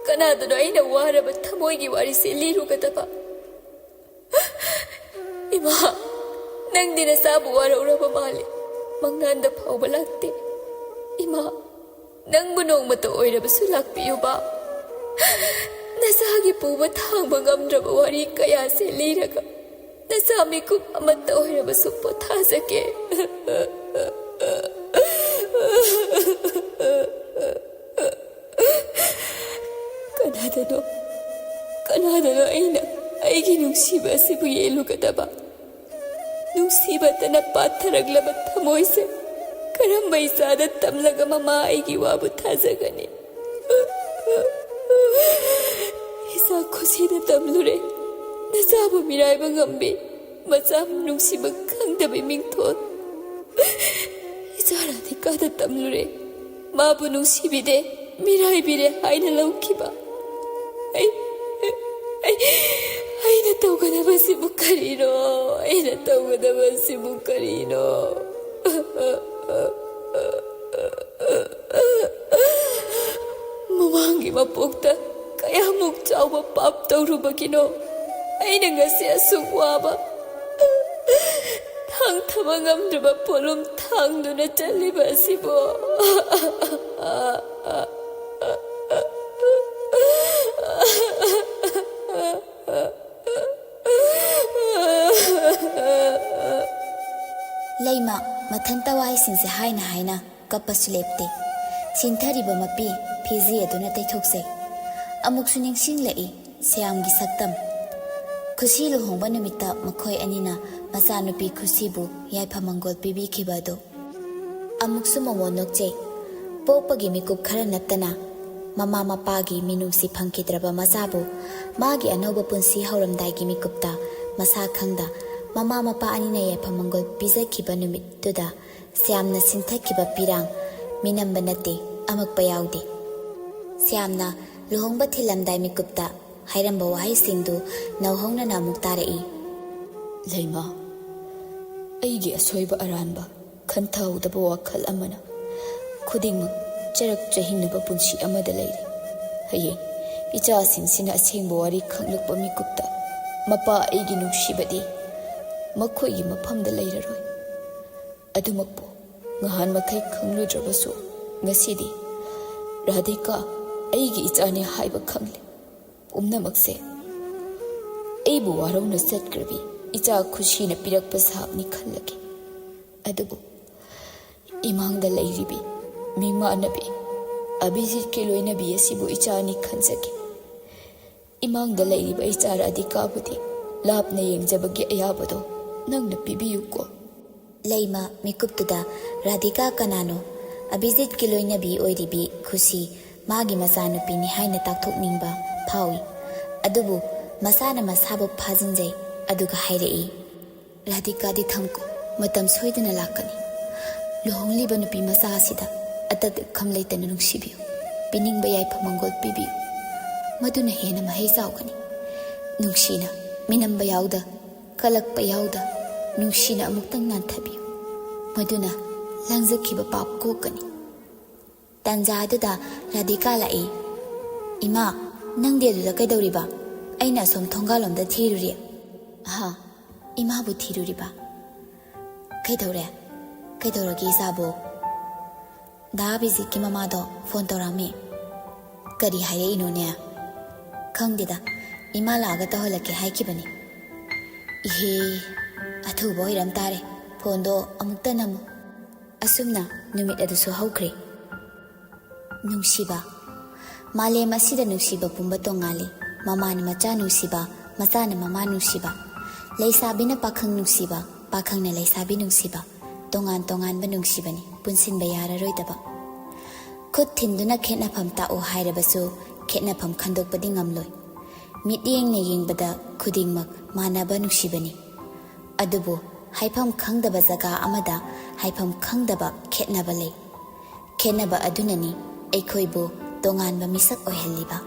ꯀꯅꯥꯗꯅꯣ ꯑꯩꯅ ꯋꯥꯔꯕ ꯊꯃꯣꯏꯒꯤ ꯋꯥꯔꯤꯁꯦ ꯂꯤꯔꯨꯒꯗꯕ?" "ꯏꯃꯥ, ꯅꯪꯗꯤ ꯅꯆꯥꯕꯨ ꯋꯥꯔꯧꯔꯕ ꯃꯥꯜꯂꯤ꯫ ꯃꯪꯂꯥꯟꯗ ꯐꯥꯎꯕ ꯂꯥꯛꯇꯦ꯫ ꯏꯃꯥ, ꯅꯪꯕꯨ ꯅꯣꯡꯃꯇ ꯑꯣꯏꯔꯕꯁꯨ ꯂꯥꯛꯄꯤꯌꯨꯕ꯫ ꯅꯆꯥꯒꯤ ꯄꯨꯕ ꯊꯥꯡꯕ ꯉꯝꯗ꯭ꯔꯕ ꯋꯥꯔꯤ ꯀꯌꯥꯁꯦ ꯂꯤꯔꯒ ꯅꯆꯥ ꯃꯤꯀꯨꯞ ꯑꯃꯠꯇ ꯑꯣꯏꯔꯕꯁꯨ ꯄꯣꯊꯥꯖꯒꯦ꯫" "ꯀꯅꯥꯗꯅꯣ, ꯀꯅꯥꯗꯅꯣ ꯑꯩꯅ ꯑꯩꯒꯤ ꯅꯨꯡꯁꯤꯕ ꯑꯁꯤꯕꯨ ꯌꯦꯜꯂꯨꯒꯗꯕ? ꯅꯨꯡꯁꯤꯕꯇꯅ ꯄꯥꯊꯔꯛꯂꯕ ꯊꯃꯣꯏꯁꯦ ꯀꯔꯝꯕ ꯏꯆꯥꯗ ꯇꯝꯂꯒ ꯃꯃꯥ ꯑꯩꯒꯤ ꯋꯥꯕꯨ ꯊꯥꯖꯒꯅꯤ? ꯏꯆꯥ ꯈꯨꯁꯤꯗ ꯇꯝꯂꯨꯔꯦ ꯅꯆꯥꯕꯨ ꯃꯤꯔꯥꯏꯕ ꯉꯝꯕꯤ, ꯃꯆꯥ ꯅꯨꯡꯁꯤꯕ ꯈꯪꯗꯕꯤ ꯃꯤꯡꯊꯣꯜ꯫ ꯏꯆꯥ ꯔꯥꯙꯤꯀꯥꯗ ꯇꯝꯂꯨꯔꯦ ꯃꯥꯕꯨ ꯅꯨꯡꯁꯤꯕꯤꯗꯦ, ꯃꯤꯔꯥꯏꯕꯤꯔꯦ ꯍꯥꯏꯅ ꯂꯧꯈꯤꯕ꯫ ꯑꯩ, ꯑꯩ, ꯑꯩꯅ ꯇꯧꯒꯗꯕꯁꯤꯕꯨ ꯀꯔꯤꯅꯣ? ꯑꯩꯅ ꯇꯧꯒꯗꯕꯁꯤꯕꯨ ꯀꯔꯤꯅꯣ?" ꯃꯃꯥꯡꯒꯤ ꯃꯄꯣꯛꯇ ꯀꯌꯥꯃꯨꯛ ꯆꯥꯎꯕ ꯄꯥꯞ ꯇꯧꯔꯨꯕꯒꯤꯅꯣ ꯑꯩꯅ ꯉꯁꯤ ꯑꯁꯨꯛ ꯋꯥꯕ, ꯊꯥꯡꯊꯕ ꯉꯝꯗ꯭ꯔꯕ ꯄꯣꯠꯂꯨꯝ ꯊꯥꯡꯗꯨꯅ ꯆꯠꯂꯤꯕ ꯑꯁꯤꯕꯣ? ꯂꯩꯃ ꯃꯊꯟꯇ ꯋꯥꯍꯩꯁꯤꯡꯁꯦ ꯍꯥꯏꯅ ꯍꯥꯏꯅ ꯀꯞꯄꯁꯨ ꯂꯦꯞꯇꯦ꯫ ꯆꯤꯟꯊꯔꯤꯕ ꯃꯄꯤ ꯐꯤꯖꯤ ꯑꯗꯨꯅ ꯇꯩꯊꯣꯛꯆꯩ꯫ ꯑꯃꯨꯛꯁꯨ ꯅꯤꯡꯁꯤꯡꯂꯛꯏ ꯁ꯭ꯌꯥꯝꯒꯤ ꯁꯛꯇꯝ꯫ ꯈꯨꯁꯤ ꯂꯨꯍꯣꯡꯕ ꯅꯨꯃꯤꯠꯇ ꯃꯈꯣꯏ ꯑꯅꯤꯅ ꯃꯆꯥꯅꯨꯄꯤ ꯈꯨꯁꯤꯕꯨ ꯌꯥꯏꯐ ꯃꯪꯒꯣꯜ ꯄꯤꯕꯤꯈꯤꯕ ꯑꯗꯨ꯫ ꯑꯃꯨꯛꯁꯨ ꯃꯣꯃꯣꯟ ꯅꯣꯛꯆꯩ꯫ ꯄꯣꯛꯄꯒꯤ ꯃꯤꯀꯨꯞ ꯈꯔ ꯅꯠꯇꯅ ꯃꯃꯥ ꯃꯄꯥꯒꯤ ꯃꯤꯅꯨꯡꯁꯤ ꯐꯪꯈꯤꯗ꯭ꯔꯕ ꯃꯆꯥꯕꯨ ꯃꯥꯒꯤ ꯑꯅꯧꯕ ꯄꯨꯟꯁꯤ ꯍꯧꯔꯝꯗꯥꯏꯒꯤ ꯃꯤꯀꯨꯞꯇ ꯃꯁꯥ ꯈꯪꯗ ꯃꯃꯥ ꯃꯄꯥ ꯑꯅꯤꯅ ꯌꯥꯏꯐ ꯃꯪꯒꯣꯜ ꯄꯤꯖꯈꯤꯕ ꯅꯨꯃꯤꯠꯇꯨꯗ ꯁ꯭ꯌꯥꯝꯅ ꯁꯤꯟꯊꯈꯤꯕ ꯄꯤꯔꯥꯡ ꯃꯤꯅꯝꯕ ꯅꯠꯇꯦ, ꯑꯃꯛꯄ ꯌꯥꯎꯗꯦ꯫ ꯁ꯭ꯌꯥꯝꯅ ꯂꯨꯍꯣꯡꯕ ꯊꯤꯜꯂꯝꯗꯥꯏ ꯃꯤꯀꯨꯞꯇ ꯍꯥꯏꯔꯝꯕ ꯋꯥꯍꯩꯁꯤꯡꯗꯨ ꯅꯧꯍꯧꯅꯅ ꯑꯃꯨꯛ ꯇꯥꯔꯛꯏ꯫ ꯂꯩꯃ, ꯑꯩꯒꯤ ꯑꯁꯣꯏꯕ ꯑꯔꯥꯟꯕ ꯈꯟꯊꯍꯧꯗꯕ ꯋꯥꯈꯜ ꯑꯃꯅ ꯈꯨꯗꯤꯡꯃꯛ ꯆꯔꯛ ꯆꯍꯤꯡꯅꯕ ꯄꯨꯟꯁꯤ ꯑꯃꯗ ꯂꯩꯔꯦ꯫ ꯍꯌꯦꯡ ꯏꯆꯥꯁꯤꯡꯁꯤꯅ ꯑꯁꯦꯡꯕ ꯋꯥꯔꯤ ꯈꯪꯂꯛꯄ ꯃꯤꯀꯨꯞꯇ ꯃꯄꯥ ꯑꯩꯒꯤ ꯅꯨꯡꯁꯤꯕꯗꯤ ꯃꯈꯣꯏꯒꯤ ꯃꯐꯝꯗ ꯂꯩꯔꯔꯣꯏ꯫ ꯑꯗꯨꯃꯛꯄꯨ ꯉꯍꯥꯟ ꯃꯈꯩ ꯈꯪꯂꯨꯗ꯭ꯔꯕꯁꯨ ꯉꯁꯤꯗꯤ ꯔꯥꯙꯤꯀꯥ ꯑꯩꯒꯤ ꯏꯆꯥꯅꯤ ꯍꯥꯏꯕ ꯈꯪꯂꯦ꯫ ꯄꯨꯝꯅꯃꯛꯁꯦ ꯑꯩꯕꯨ ꯋꯥꯔꯧꯅ ꯆꯠꯈ꯭ꯔꯕꯤ ꯏꯆꯥ ꯈꯨꯁꯤꯅ ꯄꯤꯔꯛꯄ ꯁꯥꯕꯅꯤ ꯈꯜꯂꯒꯦ꯫ ꯑꯗꯨꯕꯨ ꯏꯃꯥꯡꯗ ꯂꯩꯔꯤꯕꯤ ꯃꯤꯃꯥꯟꯅꯕꯤ ꯑꯚꯤꯖꯤꯠꯀꯤ ꯂꯣꯏꯅꯕꯤ ꯑꯁꯤꯕꯨ ꯏꯆꯥꯅꯤ ꯈꯟꯖꯒꯦ꯫ ꯏꯃꯥꯡꯗ ꯂꯩꯔꯤꯕ ꯏꯆꯥ ꯔꯥꯙꯤꯀꯥꯕꯨꯗꯤ ꯂꯥꯞꯅ ꯌꯦꯡꯖꯕꯒꯤ ꯑꯌꯥꯕꯗꯣ ꯅꯪꯅ ꯄꯤꯕꯤꯌꯨꯀꯣ꯫ ꯂꯩꯃ ꯃꯤꯀꯨꯞꯇꯨꯗ ꯔꯥꯙꯤꯀꯥ ꯀꯅꯥꯅꯣ? ꯑꯚꯤꯖꯤꯠꯀꯤ ꯂꯣꯏꯅꯕꯤ ꯑꯣꯏꯔꯤꯕꯤ ꯈꯨꯁꯤ ꯃꯥꯒꯤ ꯃꯆꯥꯅꯨꯄꯤꯅꯤ ꯍꯥꯏꯅ ꯇꯥꯛꯊꯣꯛꯅꯤꯡꯕ ꯐꯥꯎꯏ꯫ ꯑꯗꯨꯕꯨ ꯃꯁꯥꯅ ꯃꯁꯥꯕꯨ ꯐꯥꯖꯤꯟꯖꯩ, ꯑꯗꯨꯒ ꯍꯥꯏꯔꯛꯏ, ꯔꯥꯙꯤꯀꯥꯗꯤ ꯊꯝꯀꯣ, ꯃꯇꯝ ꯁꯣꯏꯗꯅ ꯂꯥꯛꯀꯅꯤ꯫ ꯂꯨꯍꯣꯡꯂꯤꯕ ꯅꯨꯄꯤ ꯃꯆꯥ ꯑꯁꯤꯗ ꯑꯇꯠ ꯑꯈꯝ ꯂꯩꯇꯅ ꯅꯨꯡꯁꯤꯕꯤꯌꯨ, ꯄꯤꯅꯤꯡꯕ ꯌꯥꯏꯐ ꯃꯪꯒꯣꯜ ꯄꯤꯕꯤꯌꯨ꯫ ꯃꯗꯨꯅ ꯍꯦꯟꯅ ꯃꯍꯩ ꯆꯥꯎꯒꯅꯤ꯫ ꯅꯨꯡꯁꯤꯅ, ꯃꯤꯅꯝꯕ ꯌꯥꯎꯗ, ꯀꯂꯛꯄ ꯌꯥꯎꯗ, ꯅꯨꯡꯁꯤꯅ ꯑꯃꯨꯛꯇꯪ ꯅꯥꯟꯊꯕꯤꯌꯨ꯫ ꯃꯗꯨꯅ ꯂꯪꯖꯈꯤꯕ ꯄꯥꯞ ꯀꯣꯛꯀꯅꯤ꯫ ꯇꯥꯟꯖꯥ ꯑꯗꯨꯗ ꯔꯥꯙꯤꯀꯥ ꯂꯥꯛꯏ꯫ ꯏꯃꯥ, ꯅꯪꯗꯤ ꯑꯗꯨꯗ ꯀꯩꯗꯧꯔꯤꯕ? ꯑꯩꯅ ꯑꯁꯣꯝ ꯊꯣꯡꯒꯥꯜꯂꯣꯝꯗ ꯊꯤꯔꯨꯔꯤ꯫ ꯍꯥ? ꯏꯃꯥꯕꯨ ꯊꯤꯔꯨꯔꯤꯕ? ꯀꯩꯗꯧꯔꯦ? ꯀꯩꯗꯧꯔꯒꯦ ꯏꯆꯥꯕꯨ? ꯗꯥ ꯑꯚꯤꯖꯤꯠꯀꯤ ꯃꯃꯥꯗꯣ ꯐꯣꯟ ꯇꯧꯔꯛꯑꯝꯃꯤ꯫ ꯀꯔꯤ ꯍꯥꯏꯔꯛꯏꯅꯣꯅꯦ? ꯈꯪꯗꯦꯗ, ꯏꯃꯥ ꯂꯥꯛꯑꯒ ꯇꯧꯍꯜꯂꯛꯀꯦ ꯍꯥꯏꯈꯤꯕꯅꯤ꯫ ꯏꯍꯦ, ꯑꯊꯨꯕ ꯑꯣꯏꯔꯝ ꯇꯥꯔꯦ꯫ ꯐꯣꯟꯗꯣ ꯑꯃꯨꯛꯇ ꯅꯝꯃꯨ꯫ ꯑꯁꯨꯝꯅ ꯅꯨꯃꯤꯠ ꯑꯗꯨꯁꯨ ꯍꯧꯈ꯭ꯔꯦ꯫ ꯅꯨꯡꯁꯤꯕ꯫ ꯃꯥꯂꯦꯝ ꯑꯁꯤꯗ ꯅꯨꯡꯁꯤꯕ ꯄꯨꯝꯕ ꯇꯣꯉꯥꯜꯂꯤ꯫ ꯃꯃꯥꯅ ꯃꯆꯥ ꯅꯨꯡꯁꯤꯕ, ꯃꯆꯥꯅ ꯃꯃꯥ ꯅꯨꯡꯁꯤꯕ꯫ ꯂꯩꯁꯥꯕꯤꯅ ꯄꯥꯈꯪ ꯅꯨꯡꯁꯤꯕ, ꯄꯥꯈꯪꯅ ꯂꯩꯁꯥꯕꯤ ꯅꯨꯡꯁꯤꯕ꯫ ꯇꯣꯉꯥꯟ ꯇꯣꯉꯥꯟꯕ ꯅꯨꯡꯁꯤꯕꯅꯤ, ꯄꯨꯟꯁꯤꯟꯕ ꯌꯥꯔꯔꯣꯏꯗꯕ꯫ ꯈꯨꯠ ꯊꯤꯟꯗꯨꯅ ꯈꯦꯠꯅꯐꯝ ꯇꯥꯛꯎ ꯍꯥꯏꯔꯕꯁꯨ ꯈꯦꯠꯅꯐꯝ ꯈꯟꯗꯣꯛꯄꯗꯤ ꯉꯝꯂꯣꯏ꯫ ꯃꯤꯠꯌꯦꯡꯅ ꯌꯦꯡꯕꯗ ꯈꯨꯗꯤꯡꯃꯛ ꯃꯥꯟꯅꯕ ꯅꯨꯡꯁꯤꯕꯅꯤ꯫ ꯑꯗꯨꯕꯨ ꯍꯥꯏꯐꯝ ꯈꯪꯗꯕ ꯖꯒꯥ ꯑꯃꯗ ꯍꯥꯏꯐꯝ ꯈꯪꯗꯕ ꯈꯦꯠꯅꯕ ꯂꯩ꯫ ꯈꯦꯠꯅꯕ ꯑꯗꯨꯅꯅꯤ ꯑꯩꯈꯣꯏꯕꯨ ꯇꯣꯉꯥꯟꯕ ꯃꯤꯁꯛ ꯑꯣꯏꯍꯜꯂꯤꯕ꯫